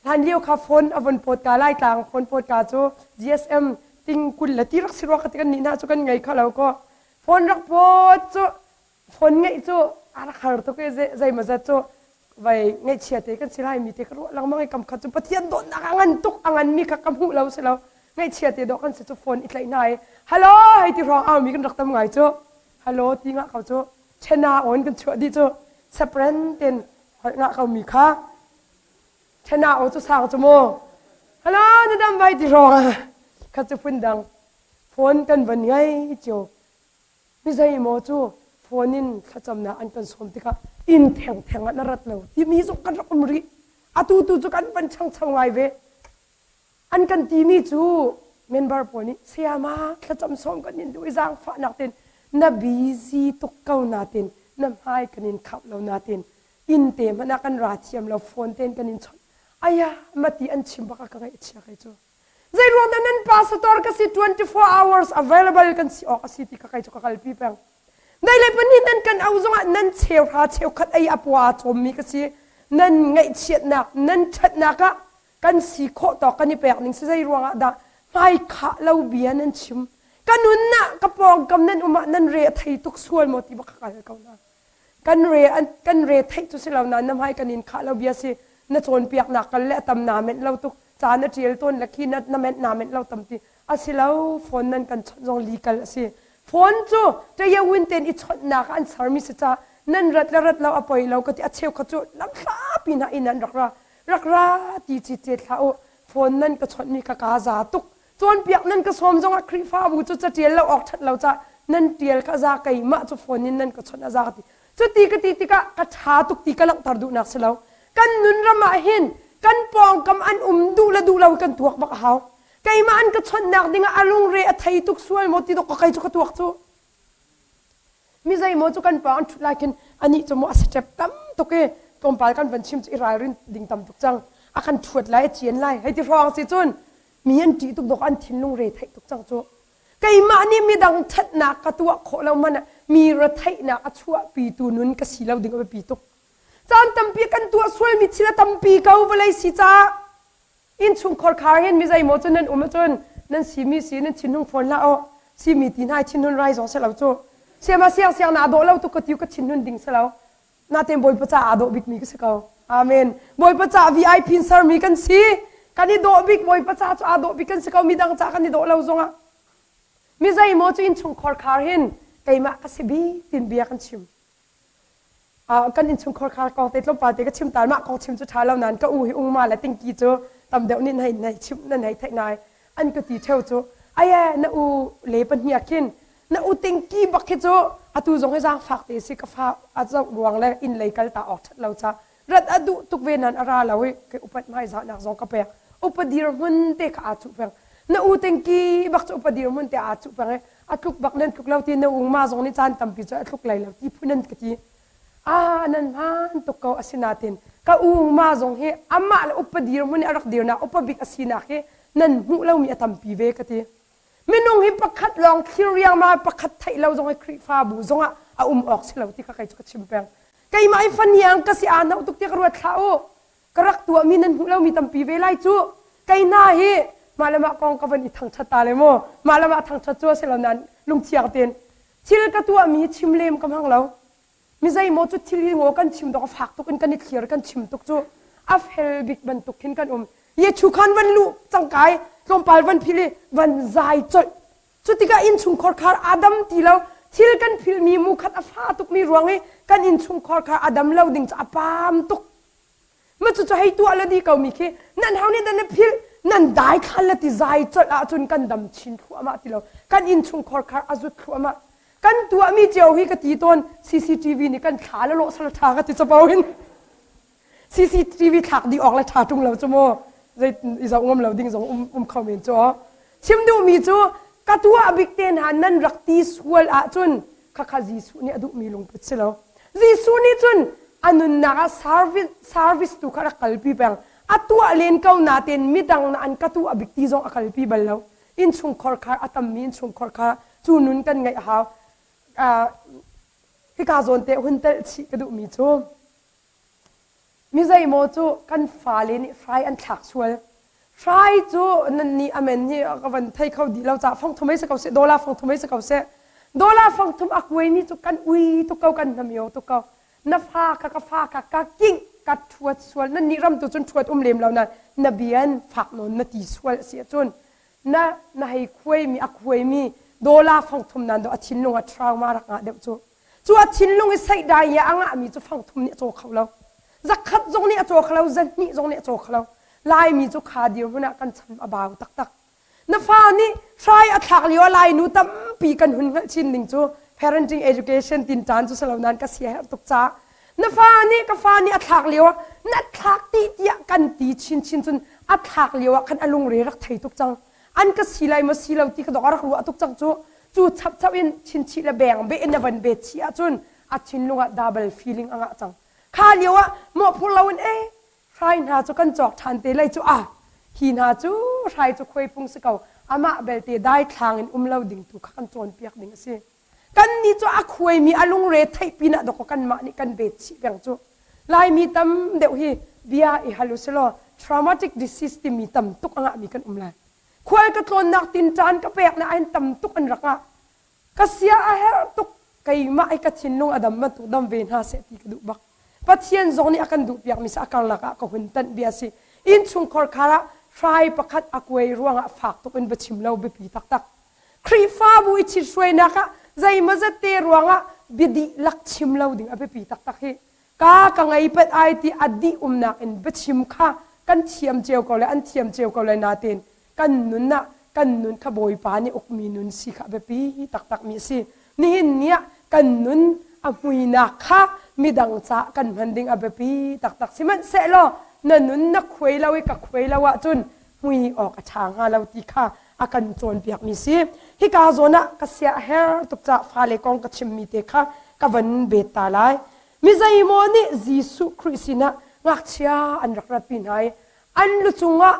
Hlan lio kha phone a von pawt ka Laitlang phone pawt ka cu GSM ting 20 le ti rak si rua ka ti kan nih hna cu kan ngei kho lo ko. Phone rak pawt cu phone ngeih cu a rak har tuk i zeimawzat cu vai ngaihchia te kan si lai mi te ka ruah lengmang i kam khat cu Pathian dawtnak a ngan tuk a ngan mi kha ka hmuh lo si lo ngaihchia te dawh kan si cu phone i tlaih hna i hello hei ti hrawng au mi kan rak tam ngai cu hello ti ngah ko cu chena on kan chuah dih cu sepren ten holh ngah ko mi kha chena o cu sang cu mu hello na dam vai ti hrawng kha cu phun dang phone kan van ngei cio Mi zeimaw cu phone in thlacamnak an kan sawm tikah inn thengtheng ah na rat lo timi zong kan rak um rih. Atu tu cu kan van changcho ngai ve. An kan timi cu member pawl nih sayama thlacam sawm kan in duh i zaangfahnak tein na busy tuk ko natin na hmai kan in khap lo natin inn te hmanh ah kan ra thiam lo phone tein kan in chawnh aya mati an chim bak ah ka ngaih a chia kai cu Zeiruang dah nan pastor ka si 24 hours available kan si awk a si ti ka kai cu ka kalpi peng. Nei le pahnih nan kan au zongah nan cheuhra cheukhat ei a pua cawmmi ka si. Nan ngaihchiatnak, nan ṭhatnak ah kan si khawh tawk kan i pek ning si zei ruangah dah hmaikhah lo bia nan chim. Ka nun ah ka pawngkam nan um ah nan re a thei tuk sual maw ti bak ka kal ko na. Kan re kan re theih cu si lo na na hmai kan in khah lo bia si na cawnpiaknak kal le a tam naa menh lo tuk ca na ṭial tawn le khi na na menh naa menh lo tam ti a si lo phone nan kan chawnh zong legal a si phone cu ṭayawin ten i chawnhnak ah an sermi si ca nan rat le rat lo a poi lo ka ti a cheukhat cu lamhlapi hna in an rak ra rak ra ti ci cet hlah u phone nan ka chawnhmi ka kaa za tuk cawnpiak nan ka sawm zongah Khrihfabu cu caṭial lo awk ṭhat lo ca nan ṭial ka za keimah cu phone in nan ka chawnh a za ka ti cuti ka ti tikah ka ṭha tuk ti ka langhter duhnak si lo kan nun ram ah hin kan pawngkam an um duh le duh lo kan tuak bak a hau keimah an ka chawnhnak dingah a lungre a thei tuk sual maw ti dok ka kei cu ka tuak cu mi zeimaw cu kan pawng an ṭhut lai khin anih cu maw a step tam tuk i tlawmpal kan van chim cu i ralrin ding tam tuk cang a kan ṭhuat lai a cian lai hei ti hrawng si cun mi an ṭih tuk dok an thinlung re theih tuk cang cu keimah nih midang ṭhatnak ka tuah khawh lo man ah mi retheihnak a chuahpitu nun ka si lo ding a biapi tuk. Caan tampi kan tuah sualmi thil a tampi ko vawlei si caah innchungkhar khar hin mi zeimaw cu nan um ahcun nan simi si nan thinhung fawn hlah u. Simi ti hna i thinhun rai zong si lo cu. Siama siang siang na dawh lo tuk ka ti ka thinhun ding si lo. Natein Bawipa caah aa dawh bikmi ka si ko. Amen. Bawipa caah VIP in sermi kan si. Kan i dawh bik Bawipa caah cu aa dawh bik kan si ko. Midang caah kan i dawh lo zongah. Mi zeimaw cu innchungkhar khar hin keimah ka si bik tin bia kan chim. Kan innchungkhar khar kong te tlawmpal te ka chim tal mah kong chim cu ṭha lo nain ka u hi ungma le tingki cu tam deuh nih nan hei chim nan hei theih nai an ka ti ṭheo cu aye na u le pahnih khin na u tingki bak khi cu atu zong hi zaangfak te si ka fa a zoh ruang le inn lei kal ta awk ṭhat lo ca rat a duh tuk ve nan a ra lo i ke upat hmaizahnak zong ka pek upa dirhmun te kha aa cuh peng na u tingki bak cu upa dirhmun te aa cuh peng i a tluk bak nan tluk lo ti na ungma zong nih caan tampi cu a tluk lai lo ti phun an ka ti ah nan hmaan tuk ko asinain ka ungma zong hi amah le upa dirhmun i a rak dirnak upa bik a sinak hi nan hmuh lomi a tampi ve ka ti minung hi pakhat lawng thlir riangmang pakhat theih lo zong hi Khrihfabu zongah a um awk si lo ti kha kei cu ka chim peng keimah i faniang ka si aa hnoh tuk tiah ka ruat hlah u ka rak tuahmi nan hmuh lomi tampi ve lai cu kei hna hi mah le mah kong ka van i thangṭhat ta le mu mah le mah thangṭhat cu a si lo nain lungthiang tein thil ka tuahmi hi chim lem ka hmang lo mi zeimaw cu thil hi ngaw kan chim dok a fak tuk in kan i thlir kan chim tuk cu a fel bik bantuk khin kan um Yechu khan van luh cangkai tlawmpal van phil i van zai colh cu tikah innchungkhar khar a dam ti lo thil kan philmi mu khat a fa tukmi ruang i kan innchungkhar khar a dam lo ding cu a pam tuk ma cu cu hei tuah le di ko mi khi nan hau nih dan na philh nan dai thlan le ti zai colh ahcun kan dam chin thluahmah ti lo kan innchungkhar khar a zut thluahmah kan tuahmi cio hi ka ti tawn CCTV nih kan thla le lawh sal tha ka ti capo in CCTV thlak dih awk le tha ṭung lo cu mu zei i zoh ngam lo ding zong um, um kho men cu chim duhmi cu ka tuah bik te hna nan rak ti sual ahcun khakha Jesuh nih a duhmi lungput si lo Jesuh nih cun a nunnak ah service, service tu kha rak kalpi peng a tuah len ko natein midang na an ka tuah bik ti zong a kalpi bal lo innchungkhar kha a tammi innchungkhar kha cu nun kan ngeih a hau hika zawn te hun telh chih ka duhmi cu mi zeimaw cu kan fale nih hrai an thlak sual hrai cu nan nih amen hi ka van thei kho dih lo ca fongthum ei si ko seh dollar fongthum ei si ko seh dollar fongthum a kuaimi cu kan ui tuk ko kan hnamio tuk ko na fa kha ka fa kha ka king ka thuat sual nan nih ram tu cun thuat um lem lo na na bian fak nawn na ti sual a si ahcun na na hei khuaimi a khuaimi dollar fongthum nan do a thinlung a trauma rak ngah deuh cu cu a thinlung i seihdai i a ngahmi cu fangthum nih a caw kho lo zakhat zong nih a caw kho lo zahnih zong nih a caw kho lo laimi cu kha dirhmun ah kan chan a bau taktak na fa nih hrai a thlak lio ah lainu tampi kan hun hngalh chin ding cu parenting education tin tan cu salo nan ka sia herh tuk ca na fa nih ka fa nih a thlak lio ah na thlak ti tiah kan ti chin chin cun a thlak lio ah khan a lungre rak thei tuk cang an ka si lai maw si lo ti ka dok a rak ruah tuk cang cu cu chapchap in chinchih le beng beh in na van bet chih ahcun a thinlung ah double feeling a ngah cang kha lio ah mawhphur lo in e hrai hna cu kan cawk ṭhan te lai cu ah hi hna cu hrai cu khuai phung si ko amah belte daithlang in um lo ding tu kha kan cawnpiak ding a si kan nih cu a khuaimi a lungre theih pinah dawkaw kanmah nih kan bet chih peng cu laimi tam deuh hi bia i hal usilaw traumatic disease timi tam tuk a ngahmi kan um lai khual ka tlawnnak tinṭan ka peknak ahhin tam tuk an rak ngah ka sia a herh tuk keimah i ka thinlung a dam bantuk dam ve hna seh ti ka duh bak Pathian zong nih a kan duhpiakmi si a karlak ah ka hun tanh bia si innchungkhar khar ah hrai pakhat a kuai ruangah fak tuk in va chim lo biapi taktak Khrihfabu i ṭhithruainak ah zeimawzat te ruangah bia dihlak chim lo ding a biapi taktak hi ka ka ngei pat ai ti a dih umnak in biachim kha kan thiam cio ko le an thiam cio ko lai natein kan nun ah kan nun kha Bawipa nih ukmi nun si kha a biapi taktak mi a si nihin ni ah kan nun a hmuinak kha midang caah kan hman ding a biapi taktak sihmanhsehlaw na nun na khuai lo i ka khuai lo ahcun hmui awk a ṭha hnga lo ti kha a kan cawnpiakmi si. Hika zawn ah ka sia a her tuk caah fale kong ka chimmi te kha ka van bet ta lai. Mi zeimaw nih Jesuh Khrih sinah ngakchia an rak ratpi hna i an lu cungah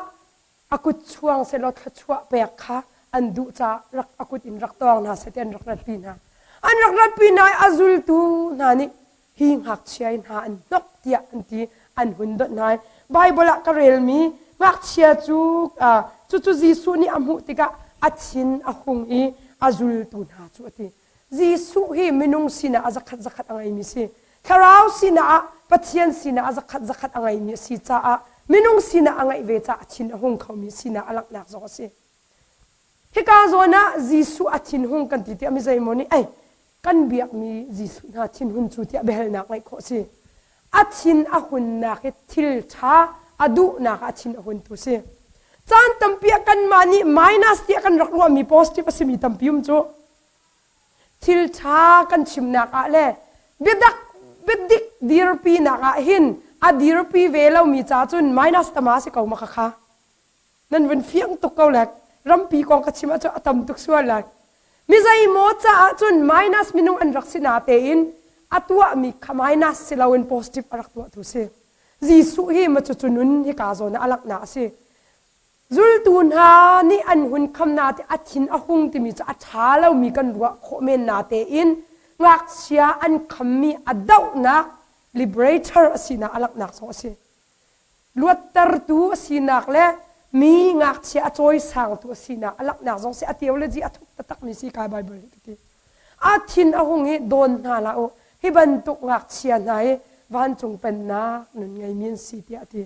a kut chuang sehlaw thluachuah pek kha an duh caah rak a kut in rak tawng hna seh ti an rak ratpi hna. An rak ratpi hna i a zultu hna nih. Hi ngakchia hna an hnok tiah an ti an hun donh hna. Bible ah ka relmi ngakchia cu cucu Jesuh nih a hmuh tikah a thin a hung i a zultu hna cu a ti. Jesuh hi minung sinah a zakhat zakhat a ngeimi si. Thlarau sinah ah Pathian sinah a zakhat zakhat a ngeimi a si caah minung sinah a ngeih ve caah a thin a hung khomi sinah a langhnak zong a si. Hika zawn ah Jesuh a thinhung kan ti tiah mi zeimaw nih ei kan biakmi Jesuh hna thinhun cu tiah biahalnak ngeih khawh a si. A thin a hunnak hi thil ṭha a duhnak ah a thin a huntu si. Caan tampi ah kanmah nih minus tiah kan rak ruahmi positive a simi tampi um cu. Thil ṭha kan chimnak ah le biadak biadik dirpinak ah hin a dirpi ve lomi ca cun minus tama si ko ma kha kha. Nan vun fiang tuk ko lek. Rampi kong ka chim ahcun a tam tuk sual lai. Mi zeimaw caah cun minus minung an rak si na tein a tuahmi kha minus si loin positive a rak tuahtu si. Jesuh hi ma cucu nun hika zawn ah a langhnak a si. Zultu hna nih an hun kham na te a thin a hung timi cu a ṭha lomi kan ruah khawh men na tein ngakchia an khammi a dohnak liberator a sinak a langhnak zong a si. Luattertu a sinak le mi ngakchia a cawisangtu a sinak a langhnak zong si a theology a thuk taktakmi si kai Bible nih ka ti. A thin a hung i dawn hna hlah u hi bantuk ngakchia hna hi vancung pennak nun ngeimi an si tiah a ti.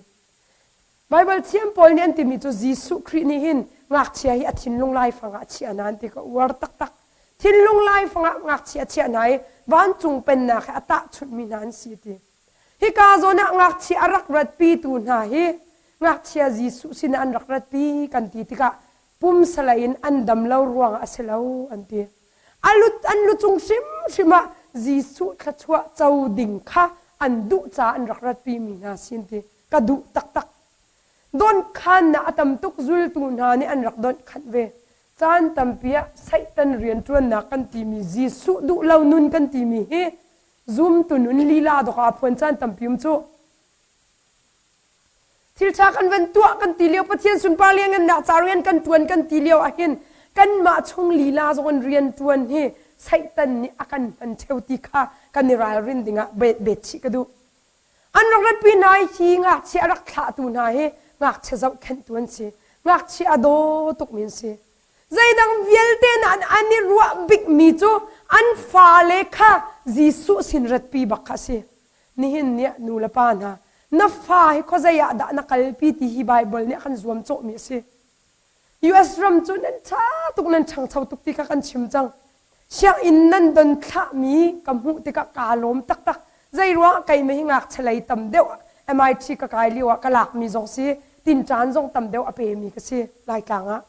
Bible thiam pawl nih an timi cu Jesuh Khrih nih hin ngakchia hi a thinlung laifang ah a chiah hna an ti ka uar taktak. Thinlung laifang ah ngakchia a chiah hna i vancung pennak he a tahchunhmi hna an si ti. Hika zawn ah ngakchia a rak ratpitu hna hi ngakchia Jesuh sinah an rak ratpi kan ti tikah pumsalei in an dam lo ruangah a si lo an ti. A lut an lucung hrimhrim ah Jesuh thluachuah co ding kha an duh caah an rak ratpi mi hna si an ti. Ka duh taktak. Dawnhkhannak a tam tuk zultu hna nih an rak dawnhkhanh ve. Caan tampi ah Satan rianṭuannak kan timi Jesuh duh lo nun kan timi hi Zumtu nun lila dawk ah phuan caan tampi um cu. Thilṭha kan van tuah kan ti lio Pathian sunpar lianngannak ca rian kan ṭuan kan ti lio ahhin kanmah chung lila zong in rian ṭuan hi Satan nih a kan hman ṭheo ti kha kan i ralrin dingah bet chih ka duh. An rak ratpi hna i hi ngakchia a rak thlahtu hna hi ngakchia zohkhenhtu an si. Ngakchia a daw tukmi an si. Zeidang vialte nain an i ruah bikmi cu an fale kha Jesuh sin ratpi bak kha a si. Nihin ni ah nu le pa hna, na fa hi khuazei ah dah na kalpi ti hi Baibal nih a kan zuamcawhmi a si. US ram cu nan ṭha tuk, nan ṭhangcho tuk ti kha kan chim cang. Sianginn nan don thlahmi ka hmuh tikah kaa lawm taktak. Zeiruang keimah hi ngakchia lei tam deuh MIT ka kai lio ah ka lakmi zong si, tinṭan zong tam deuh a pemi ka si Laitlang ah.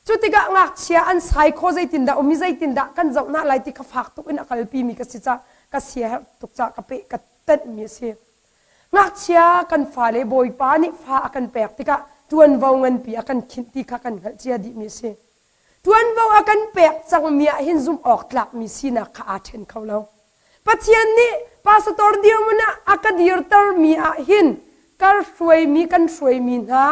Cu tikah ngakchia an sai kho zeitindah um i zeitindah kan zoh hna lai ti kha fak tuk in a kalpimi ka si cah ka siaherh tuk cah ka peh ka tenhmi a si. Ngakchia kan fale Bawipa nih fa a kan pek tikah ṭuanvo nganpi a kan khinh ti kha kan hngalh cia dihmi a si. Ṭuanvo a kan pek cangmi ah hin zumh awk tlakmi sinak kha aa ṭhen kho lo. Pathian nih pastor dirhmun ah a ka dirtermi ah hin kar hruaimi kan hruaimi hna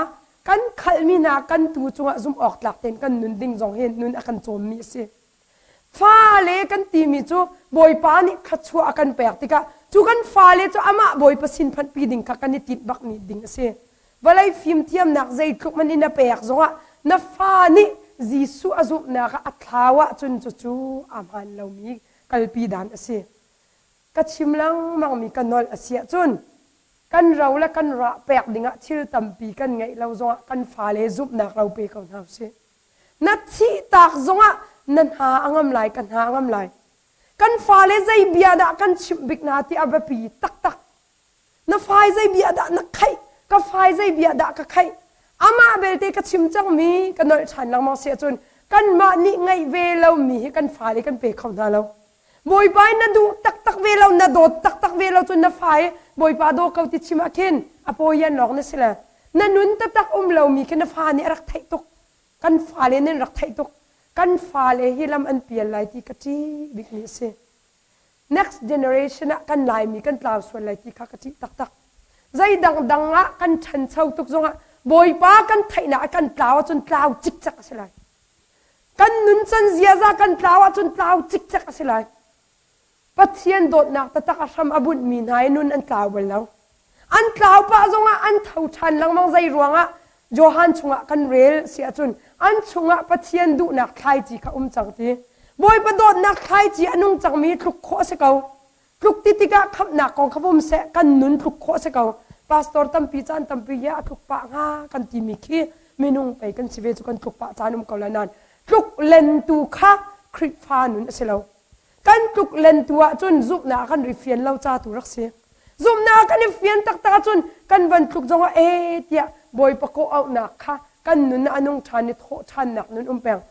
kan khalhmi hna kan tu cungah zumh awk tlak tein kan nun ding zong hi nun a kan cawmmi a si. Fale kan timi cu Bawipa nih thluachuah a kan pek tikah cu kan fale cu amah Bawipa sin phanhpi ding kha kan i tinh bakmi ding a si. Vawlei fimthiamnak zeitluk man in a pek zongah na fa nih Jesuh a zumhnak ah a thlau ahcun cucu a hmaan lomi kalpi dan a si. Ka chim lengmangmi ka nolh a si ahcun kan ro le kan rah pek dingah thil tampi kan ngeih lo zongah kan fale zumhnak ro pe ko hna usih. Na thihtak zongah na hna a ngam lai, ka hna a ngam lai. Kan fale zei bia dah kan chimh bik hna ti a biapi taktak. Na fai zei bia dah na khaih, ka fai zei bia dah ka khaih. Amah belte ka chim cangmi ka nolh ṭhan lengmang si ahcun kanmah nih ngeih ve lomi hi kan fale kan pe kho hna lo. Bawipa in na duh taktak ve lo, na dawt taktak ve lo cun na fa i Bawipa daw ko ti chim ah khin a pawian lawng na si le na nun taktak um lomi khi na fa nih a rak theih tuk. Kan fale nih an rak theih tuk. Kan fale hi lam an pial lai ti ka ṭih bikmi a si. Next generation ah kan Laimi kan tlau sual lai ti kha ka ṭih taktak. Zei dangdang ah kan ṭhancho tuk zongah Bawipa kan theihnak ah kan tlau ahcun tlau cikcek a si lai. Kan nuncan ziaza kan tlau ahcun tlau cikcek a si lai. Pathian dawtnak taktak a hram a bunhmi hna i nun an tlau bal lo. An tlau pah zongah an tho ṭhan lengmang zei ruangah Johan chungah kan rel si ahcun an chungah Pathian duhnak thlaici kha um cang ti. Bawipa dawtnak thlaici a nung cangmi tluk khawh a si ko. Tluk ti tikah khamhnak kong kha vum seh kan nun tluk khawh a si ko. Pastor tampi caan tampi hi a tluk pah hnga kan timi khi minung pei kan si ve cu kan tluk pah caan um ko lai nain tluk lentu kha Khrihfa nun a si lo. Kan tluk lentu ahcun zumhnak kan ri fian lo ca tu rak si. Zumhnak kan i fian taktak ahcun kan van tluk zongah ee tiah Bawipa kawh auhnak kha kan nun ah a nung ṭhan i thawh ṭhannak nun um peng.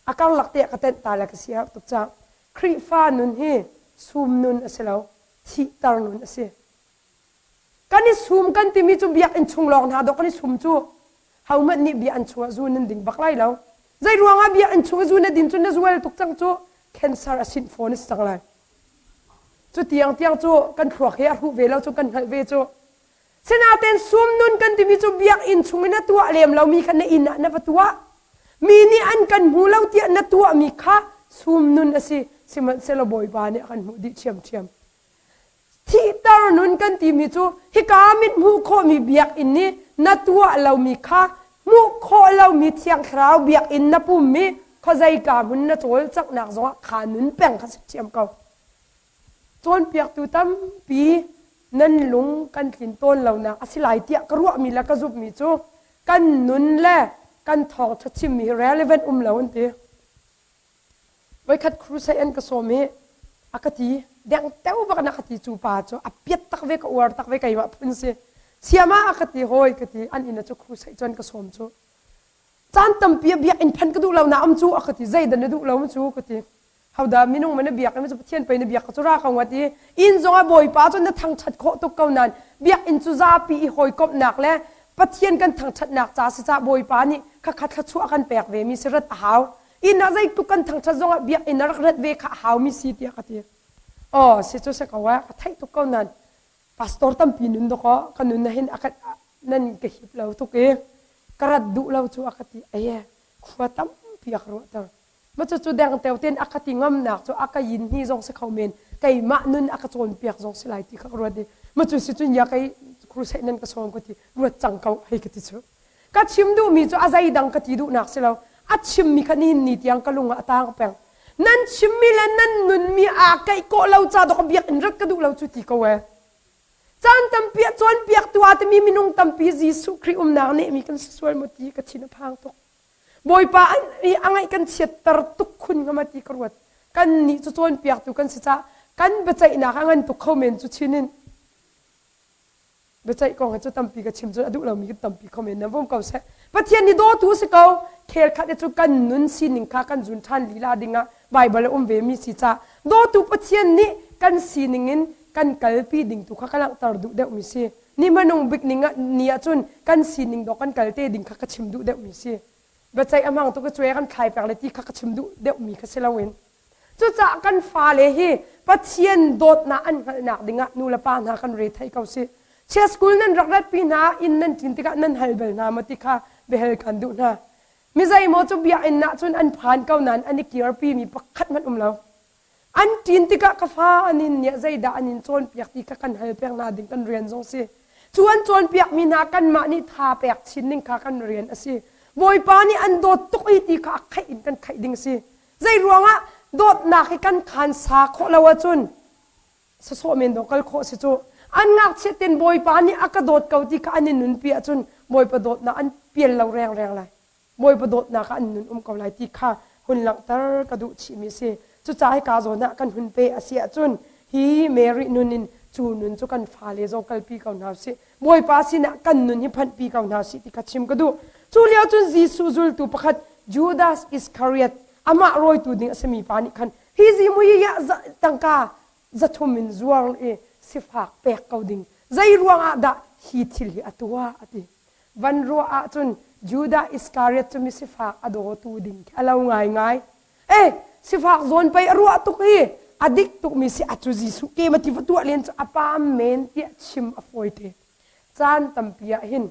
A karlak te ah ka tenh ta le ka si a herh tuk caah Khrihfa nun hi sum nun a si lo, thihter nun a si. Kan i sum kan timi cu biakinn chung lawng hna dawh kan i sum cu. Hohmanh nih biakinn chungah zu nan ding bak lai lo. Zei ruangah biakinn chung i zu na din cu na zual tuk cang cu cancer a sinh fawn a si cang lai. Cu tiang tiang cu kan thluak hi a hruh ve lo cu kan hngalh ve cu. Sinain sum nun kan timi cu biakinn chung i na tuah lem lomi kha na inn ah na va tuah. Mi nih an kan hmu lo tiah na tuahmi kha sum nun a si. Sihmanhsehlaw Bawipa nih a kan hmuh dih ṭhiamṭhiam. Thihter nun kan timi cu hika mit hmuh khawhmi biakinn nih na tuah lomi kha hmuh khawh lomi Thiang Thlarau biakinn na pum i khuazeika hmun na cawlcanghnak zongah kha nun peng kha si ṭhiam ko. Cawnpiaktu tampi nan lung kan tlin tawn lonak a si lai tiah ka ruahmi le ka zumhmi cu kan nun le kan thawngṭha chimmi hi relevant um lo an ti. Voikhat crusade an ka sawm i a ka ti dengteo bak na ka ti cu pa cu a piat tak ve ka uar tak ve keimah phun si siama a ka ti hawi ka ti an inn cu crusade cu an ka sawm cu caan tampi a biakinn phan ka duh lo na am cu a ka ti zeidah na duh lo cu ka ti hodah minung man na biak i Pathian pei na biak ka cu ra ko ngat i inn zongah Bawipa cu na thangṭhat khawh tuk ko nain biakinn cu zapi i hawikomhnak le Pathian kan thangṭhatnak ca si cah Bawipa nih khakha thluachuah kan pek ve mi si rat a hau inn ah zeitluk kan thangṭhat zongah biakinn a rak rat ve kha a haumi si tiah ka ti. Aw si cu si ko eh ka theih tuk ko nain pastor tampi nun dawkaw ka nun na hin a ka nan ka hip lo tuk i ka rat duh lo cu a ka ti ai khua tampi a ka ruahter ma cu cu dengteo ten a ka ti ngamnak cu a ka yin hi zong si kho men keimah nun a ka cawnpiak zong si lai ti kha ka ruat i ma cu si cun ya kei crusade nan ka sawm ka ti ruat cang ko hei ka ti cu Ka chim duhmi cu a zeidang ka ti duhnak si lo. A chimmi kha nihin ni tiang ka lung ah a taang peng. Nan chimmi le nan nunmi aa keih kawh lo ca dawk biakinn rat ka duh lo cu ti ko ee. Caan tampi ah cawnpiaktu aa timi minung tampi Jesuh Khrih umnak nehmi kan si sual maw ti ka thin a phang tuk. Bawipa an i a ngaih kan chiatter tuk khun hnga ma ti ka ruat. Kannih cu cawnpiaktu kan si caah kan biaceihnak a ngan tuk kho men cu chin in. Biaceih kong hi cu tampi ka chim cun a duh lomi kan tampi kho men nan vum ko seh. Pathian nih dawtu si ko. Khel khat cu kan nun sining kha kan zun ṭhan lila dingah Baibal a um ve mi si ca dawtu Pathian nih kan sining in kan kalpi ding tu kha ka langhter duh deuh mi si. Ni hmanung bik ning ah ni ahcun kan sining dawh kan kal te ding kha ka chim duh deuh mi si. Biaceih a hmang tu ka cuai kan thlai pek le ti kha ka chim duh deuh mi kha si loin Cucaah kan fale hi Pathian dawtnak an hngalhnak dingah nulepa hna kan re thei ko sih. Chia school nan rak ratpi hna inn nan ṭin tikah nan hal bal hna maw ti kha biahal kan duh hna. Mi zeimaw cu biakinn ah cun an phan ko nain an i kirpi mi pakhat hmanh um lo. An ṭin tikah ka fa an in nih zeidah an in cawnpiak ti kha kan hal peng hna ding kan rian zong si. Cu an cawnpiakmi hna kanmah nih tha pek chin ning kha kan rian a si. Bawipa nih an dawt tuk i ti kha a khaih in kan khaih ding si. Zei ruangah dawtnak hi kan khaan sa khawh lo ahcun sasawh men dawh kal khawh si cu. An ngakchiat ten Bawipa nih a ka dawt ko ti kha an i nunpi ahcun Bawipa dawtnak an pial lo rengreng lai. Bawipa dawtnak ah an nun um ko lai ti kha hun langhter ka duh chihmi a si. Cucaah hika zawn ah kan hun peh a si ahcun hi Mary nun in cu nun cu kan fale zong kalpi ko hna usih. Bawipa sinah kan nun hi phanhpi ko hna sih ti kha chim ka duh. Cu lio cun Jesuh zultu pakhat Judas Iskariot amah rawitu ding a simi pa nih khan hi zimui ah tangka zathum in zuar i sifak pek ko ding zei ruangah dah hi thil hi a tuah a ti. Van ruah ahcun Judas Iskariot cu misifak a dawtu ding khi a lo ngaingai. Eh, sifak zawn pei a ruah tuk hi a dik tukmi si a cu Jesuh ke ma ti va tuah len cu a paam men tiah chim a fawi te. Caan tampi ah hin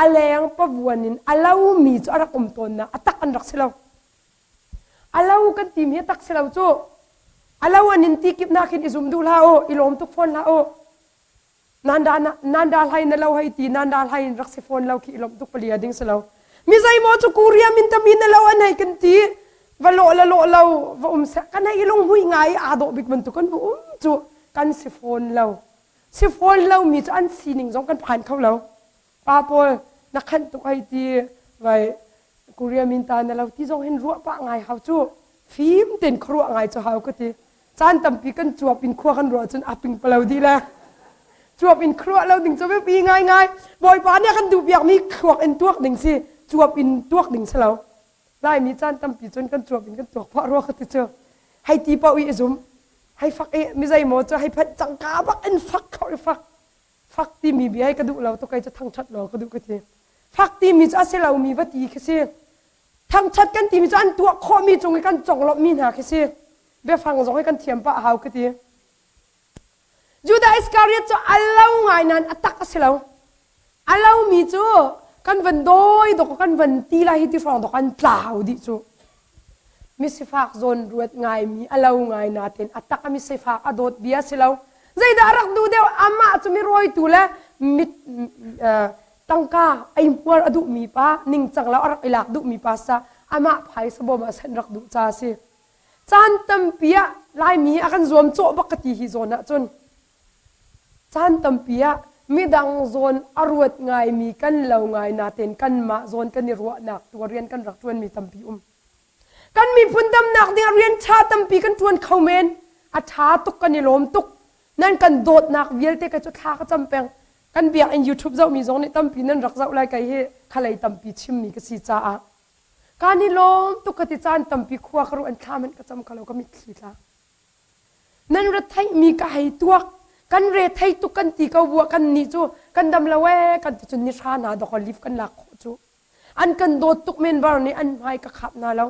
a leng pavuan in a lomi cu a rak um tawn na a tak an rak si lo. A lo kan timi a tak si lo cu. A lo an in ti kip nak hin i zum duh hlah u, i lawm tuk fawn hlah u. Nan da nan da hlai na lo hei ti nan da hlai in rak si fawn lo khi i lawmh tuk palia ding si lo. Mi zeimaw cu Korea min tami na lo an hei kan ti va lawh la lawh lo va um seh kan hei i lunghmuih ngai i aa dawh bik bantuk kan va um cu kan si fawn lo. Si fawn lo mi cu an sining zong kan phan kho lo. Pa pawl na khanh tuk hei ti vai Korea min ta na lo ti zong hin ruah pah ngai hau cu fim ten khuaruah ngai cu hau ka ti. Caan tampi kan cuap in khua kan ruah cun a ping palo dih le cuap in khuaruah lo ding cu biapi ngaingai. Bawipa nih a kan duh piakmi thluak in tuak ding si cuap in tuak ding si lo. Laimi caan tampi cun kan cuap in kan tuak phah rua ka ti cu. Hei ti paoh i i zum. Hei fak i mi zeimaw cu hei phanh cangka bak in fak kho i fak. Fak timi bia hi ka duh lo tuk kei cu thangṭhat law ka duh ka ti. Fak timi cu a si lomi va ti khi si. Thangṭhat kan timi cu an tuah khawhmi cung i kan conglawmhmi hna khi si. Biafang zong hi kan thiam pah a hau ka ti. Judah Iskariot cu a lo ngai nain a tak a si lo. A lomi cu kan van dawi dok kan van ti lai hi ti hrawng dok an tlau dih cu. Misifak zawn ruat ngaimi a lo ngai natein a tak a misifak a dawt bia si lo. Zeidah a rak duh deuh? Amah cu mi rawitu le mit tangka eihmuar a duhmi pa, ningcang lo a rak i lak duhmi pa sa amah phaisa bawm ah sanh rak duh ca a si. Caan tampi ah Laimi a kan zuam cawh bak ka ti hi zawn ah cun caan tampi ah midang zawn a ruat ngaimi kan lo ngai natein kanmah zawn kan i ruahnak tu rian kan rak ṭuanmi tampi um. Kan miphun damnak ding ah rian ṭha tampi kan ṭuan kho men. A ṭha tuk kan i lawm tuk. Nan kan dawtnak vialte ka cu thla ka cam peng. Kan biakinn YouTube zohmi zong nih tampi nan rak zoh lai kei hi khalei tampi chimmi ka si caah. Kan i lawm tuk ka ti caan tampi khua ka ruah an thla hmanh ka cam kho lo ka mitthli tla. Nan ra theihmi ka hei tuak. Kan re thei tuk kan ti ko buah kan nih cu kan dam lo ee kan ti cun ni hra hna dawk leave kan lak khawh cu. An kan dawt tuk menbar nih an hmai ka khap hna lo.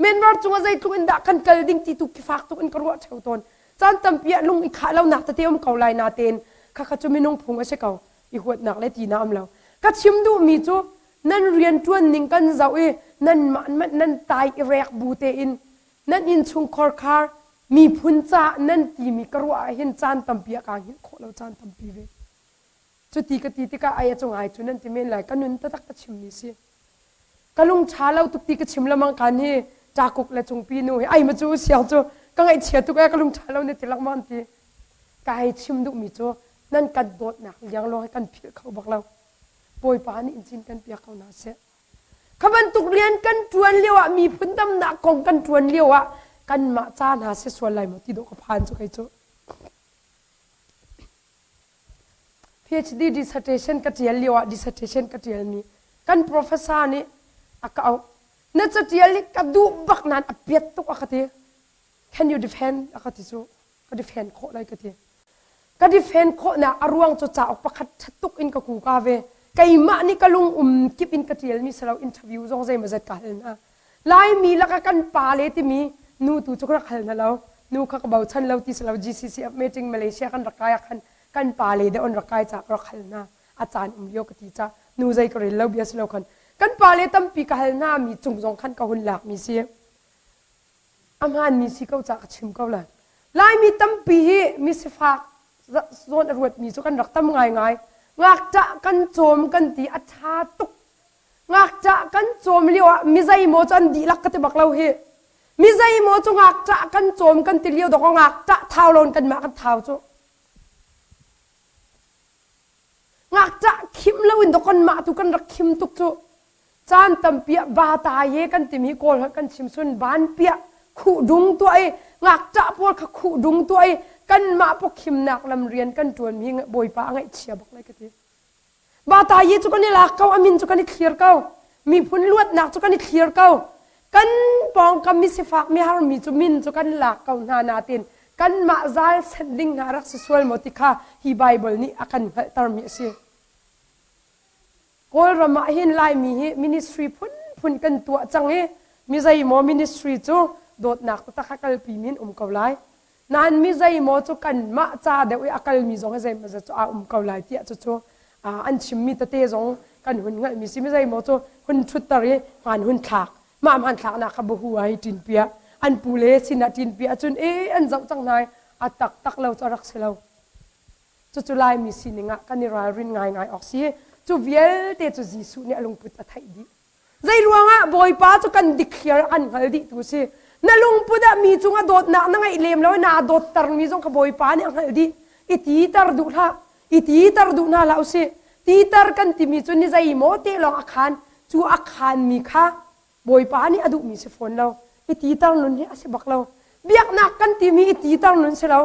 Menbar cungah zeitluk in dah kan kal ding ti tu khi fak tuk in ka ruah ṭheo tawn. Caan tampi ah lung i khah lonak tete um ko lai natein khakha cu minung phung a si ko. I huatnak le tinak um lo. Ka chim duhmi cu nan rianṭuan ning kan zoh i nanmah nan tai i rek bu tein nan innchungkhar khar miphun caah nan timi ka ruah ah hin caan tampi ah kaa hngilh khawh lo caan tampi ve. Cuti ka ti tikah ai a cu ngai cu nan ti men lai ka nun taktak ka chimmi si. Ka lung ṭha lo tuk ti ka chim lamang kan hi ṭakuk le cungpi nu hi ai ma cu siang cu ka ngaihchia tuk ee ka lung ṭha lo na ti lengmang ti. Ka hei chim duhmi cu nan kan dawtnak liangluang hi kan philh kho bak lo. Bawipa nih in cin kan piak ko hna seh. Kha bantuk rian kan ṭuan lio ah miphun damnak kong kan ṭuan lio ah kanmah ca hna si sual lai maw ti dawh ka phan cu kei cu. PhD dissertation ka ṭial lio ah dissertation ka ṭialmi kan professor nih a ka auh. Na caṭial hi ka duh bak nain a piat tuk a ka ti. Can you defend a ka ti cu. Ka defend khawh lai ka ti. Ka defend khawhnak a ruang cu cauk pakhat ṭhat tuk in ka kuka ve. Keimah nih ka lung um kip in ka ṭialmi si lo interview zong zeimawzat ka hal hna. Laimi lakah kan pale timi nu tu cu ka rak hal hna lo. Nu kha ka bochan lo ti si lo GCCF meeting Malaysia kan rak kai ah khan kan pale deuh an rak kai caah ka rak hal hna. A caan um lio ka ti ca nu zei ka rel lo bia si lo khan. Kan pale tampi ka hal hna mi cung zong khan ka hun lakmi si. A hmaanmi si ko ca ka chim ko lai. Laimi tampi hi misifak zawn a ruatmi cu kan rak tam ngaingai. Ngakṭah kan cawm kan ti a ṭha tuk. Ngakṭah kan cawm lio ah mi zeimaw cu an dihlak ka ti bak lo hi. Mi zeimaw cu ngakṭah kan cawm kan ti lio dawk ngakṭah thau lo in kanmah kan thau cu. Ngakṭah khim lo in dawk kanmah tu kan rak khim tuk cu. Caan tampi ah bata ye kan timi Kawl holh kan chim sun ban piah khuh dung tuah i ngakṭah pawl kha khuh dung tuah i kanmah pawkhimnak lam rian kan ṭuanmi Bawipa a ngaihchia bak lai ka ti. Bata ye cu kan i lak ko, a min cu kan i thlir ko. Miphun luatnak cu kan i thlir ko. Kan pawngkam mi sifak mi harmi cu min cu kan lak ko hna natin kanmah zal senh ding hna rak si sual maw ti kha hi Baibal nih a kan hngalhtermi a si. Kawlram ah hin Laimi hi ministry phunphun kan tuah cang i mi zeimaw ministry cu dawtnak taktak a kalpi mi an um ko lai. Nain mi zeimaw cu kanmah ca deuh i a kalmi zong hi zeimawzat cu aa um ko lai tiah cucu an chimmi tete zong kan hun hngalhmi si. Mi zeimaw cu hun ṭhutter i hmaan hun thlak. Mah hmanthlaknak kha buhu ah hei ṭin piak. An pu le sinah ṭinpi ahcun e an zoh cang hna i a taktak lo cu a rak si lo. Cucu Laimi sining ah kan i ralrin ngaingai awk si. Cu vialte cu Jesuh nih a lungput a theih dih. Zei ruangah Bawipa cu kan dikthliar an hngal dihtu si. Na lungput ah mi cungah dawtnak na ngeih lem lo i naa dawttermi zong kha Bawipa nih a hngalh dih. I titer duh hlah. I titer duh hna hlah usih. Titer kan timi cu ni zeimaw te lawng a khaan. Cu a khaanmi kha Bawipa nih a duhmi si fawn lo. I titer nun hi a si bak lo. Biaknak kan timi i titer nun si lo.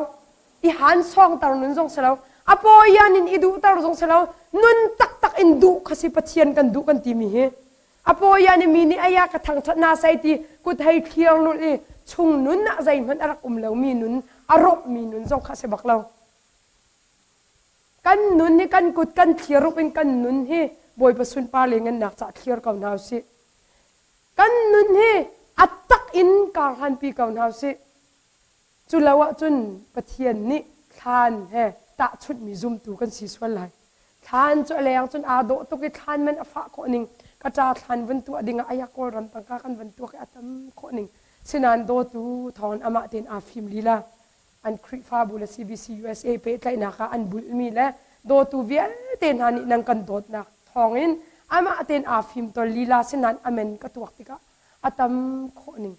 I han sawngter nun zong si lo. A pawian in i duhter zong si lo. Nun taktak in duh kha si Pathian kan duh kan timi hi. A pawian i mi nih aya ka thangṭhat na sai ti kut hei thlir lulh i chung nun ah zeihmanh a rak um lomi nun, a rawpmi nun zong kha a si bak lo. Kan nun hi kan kut kan thlir rup in kan nun hi Bawipa sunpar le ngannak cah thlir ko hna usih. Kan nun hi a tak in kar hlanpi ko hna usih. Cu lo ahcun Pathian nih thlan he tahchunhmi zumtu kan si sual lai. Thlan cu a leng cun aa dawh tuk i thlan man a fah khawh ning ka ṭa thlan vun tuah ding ah aya Kawlram tangka kan van tuak i a tam khawh ning. Sinain dawtu thawngin amah tein aa fim lila. An Khrihfabu le CBC USA pehtlaihnak ah an bulhmi le dawtu vialte hna nih nan kan dawtnak thawngin amah tein aa fimtawl lila sinain amen ka tuak tikah a tam khawh ning.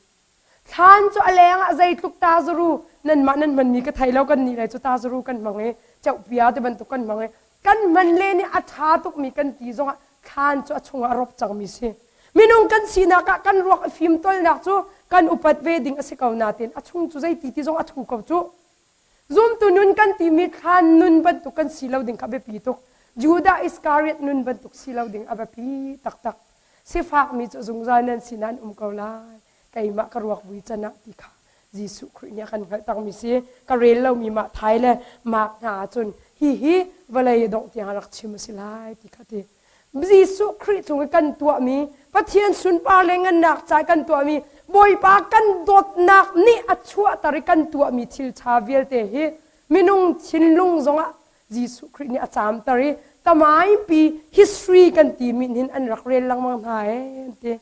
Thlan cu a leng ah zeitluk tazaru nanmah nan hmanmi ka thei lo kan nih le cu tazaru kan hmang i ceuhpia ti bantuk kan hmang i kan hman le nih a ṭha tukmi kan ti zongah thlan cu a chungah a rop cangmi si. Minung kan sinak ah kan ruak i fimtawlnak cu kan upat ve ding a si ko nain a chung cu zeiti ti zong a thu ko cu. Zumtu nun kan timi thlan nun bantuk kan si lo ding kha biapi tuk. Judah Iskariot nun bantuk si lo ding a biapi taktak. Sifakmi cu zungzal nan sinah an um ko lai. Keimah ka ruak vui can ah ti kha Jesuh Khrih nih a kan hngalh takmi si. Ka rel lomi mah thai le mak hna ahcun hihi vawlei dongh tiang a rak chim a si lai ti kha ti. Jesuh Khrih cung i kan tuahmi Pathian sunpar le ngannak ca kan tuahmi Bawipa kan dawtnak nih a chuahter i kan tuahmi thil ṭha vialte hi minung thinlung zongah Jesuh Khrih nih a caamter i tamaipi history kan timi hin an rak rel lengmang hna ee an ti.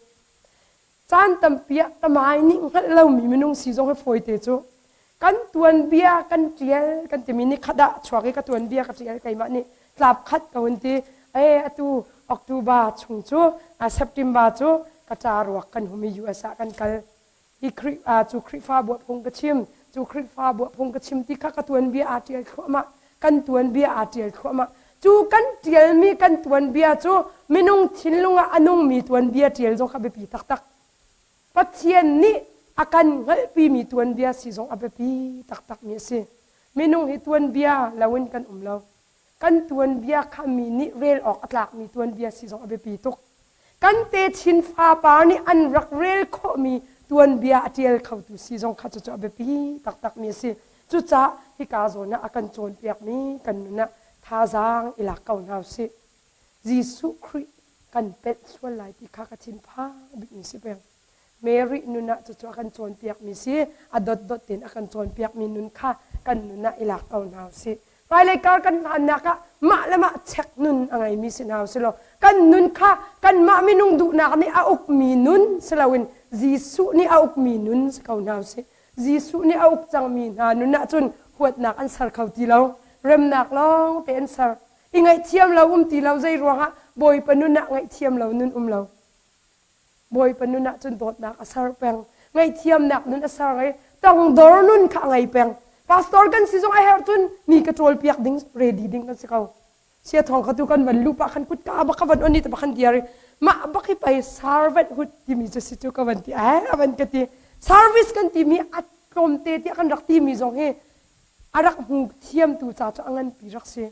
Caan tampi ah tamai nih hngalh lomi minung si zong hi fawite cu kan tuanbia kan ṭial kan timi ni khat ah chuak i ka tuanbia ka ṭial keimah nih tlap khat ko an ti. Ee atu October chung cu September cu ka ṭa ruak kan hum i US ah kan kal. Hi Khrih cu Khrihfabu ah phung ka chim, cu Khrihfabu ah phung ka chim ti kha ka tuanbia aa ṭial thluahmah. Kan tuanbia aa ṭial thluahmah. Cu kan ṭialmi kan tuanbia cu minung thinlung ah a nungmi tuanbia ṭial zong kha biapi taktak. Pathian nih a kan hngalhpimi tuanbia si zong a biapi taktakmi a si. Minung hi tuanbia loin kan um lo. Kan tuanbia kha mi nih rel awk a tlakmi tuanbia si zong a biapi tuk. Kan techin fapar nih an rak rel khawhmi tuanbia a ṭial khotu si zong kha cucu a biapi taktakmi a si. Cucaah hika zawn ah a kan cawnpiakmi kan nun ah thazaang i lak ko hna usih. Jesuh Khrih kan pelh sual lai ti kha ka thinphang bikmi si peng. Mary nun ah cucu a kan cawnpiakmi si, a dotdot tein a kan cawnpiakmi nun kha kan nun ah i lak ko hna usih. Hmailei kar kan hlannak ah mah le mah check nun a ngeimi si hna usih law kan nun kha kanmah minung duhnak nih a ukmi nun si loin Jesuh nih a ukmi nun si ko hna usih. Jesuh nih a uk cangmi hna nun ahcun huatnak an ser kho ti lo. Remnak lawng te an ser. I ngaihthiam lo um ti lo zei ruangah Bawipa nun ah ngaihthiam lo nun um lo. Bawipa nun ahcun dawtnak a ser peng. Ngaihthiamnak nun a ser i tangdor nun kha a ngei peng. Pastor kan si zong a herh cun mi ka ṭawlpiak ding ready ding kan si ko. Sia thawng kha tu kan van luh pah khan kutka bak ka van on i bak khan diar i mah bak hi pei servanthood timi cu si cu ka van ti ai a van ka ti. Service kan timi a tlawmte tiah kan rak timi zong hi a rak hmu thiamtu ca cu a nganpi rak si.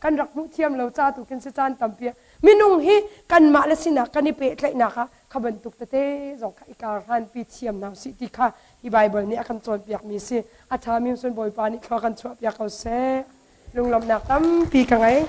Kan rak hmuh thiam lo ca tu khin si caan tampi ah minung hi kanmah le sinak kan i pehtlaihnak ah kha bantuk tete zong kha i kar hlanpi thiam hna usih ti kha hi Baibal nih a kan cawnpiakmi a si. A ṭhami sun Bawipa nih thlua kan chuahpiak ko seh. Lunglawmhnak tampi ka ngei.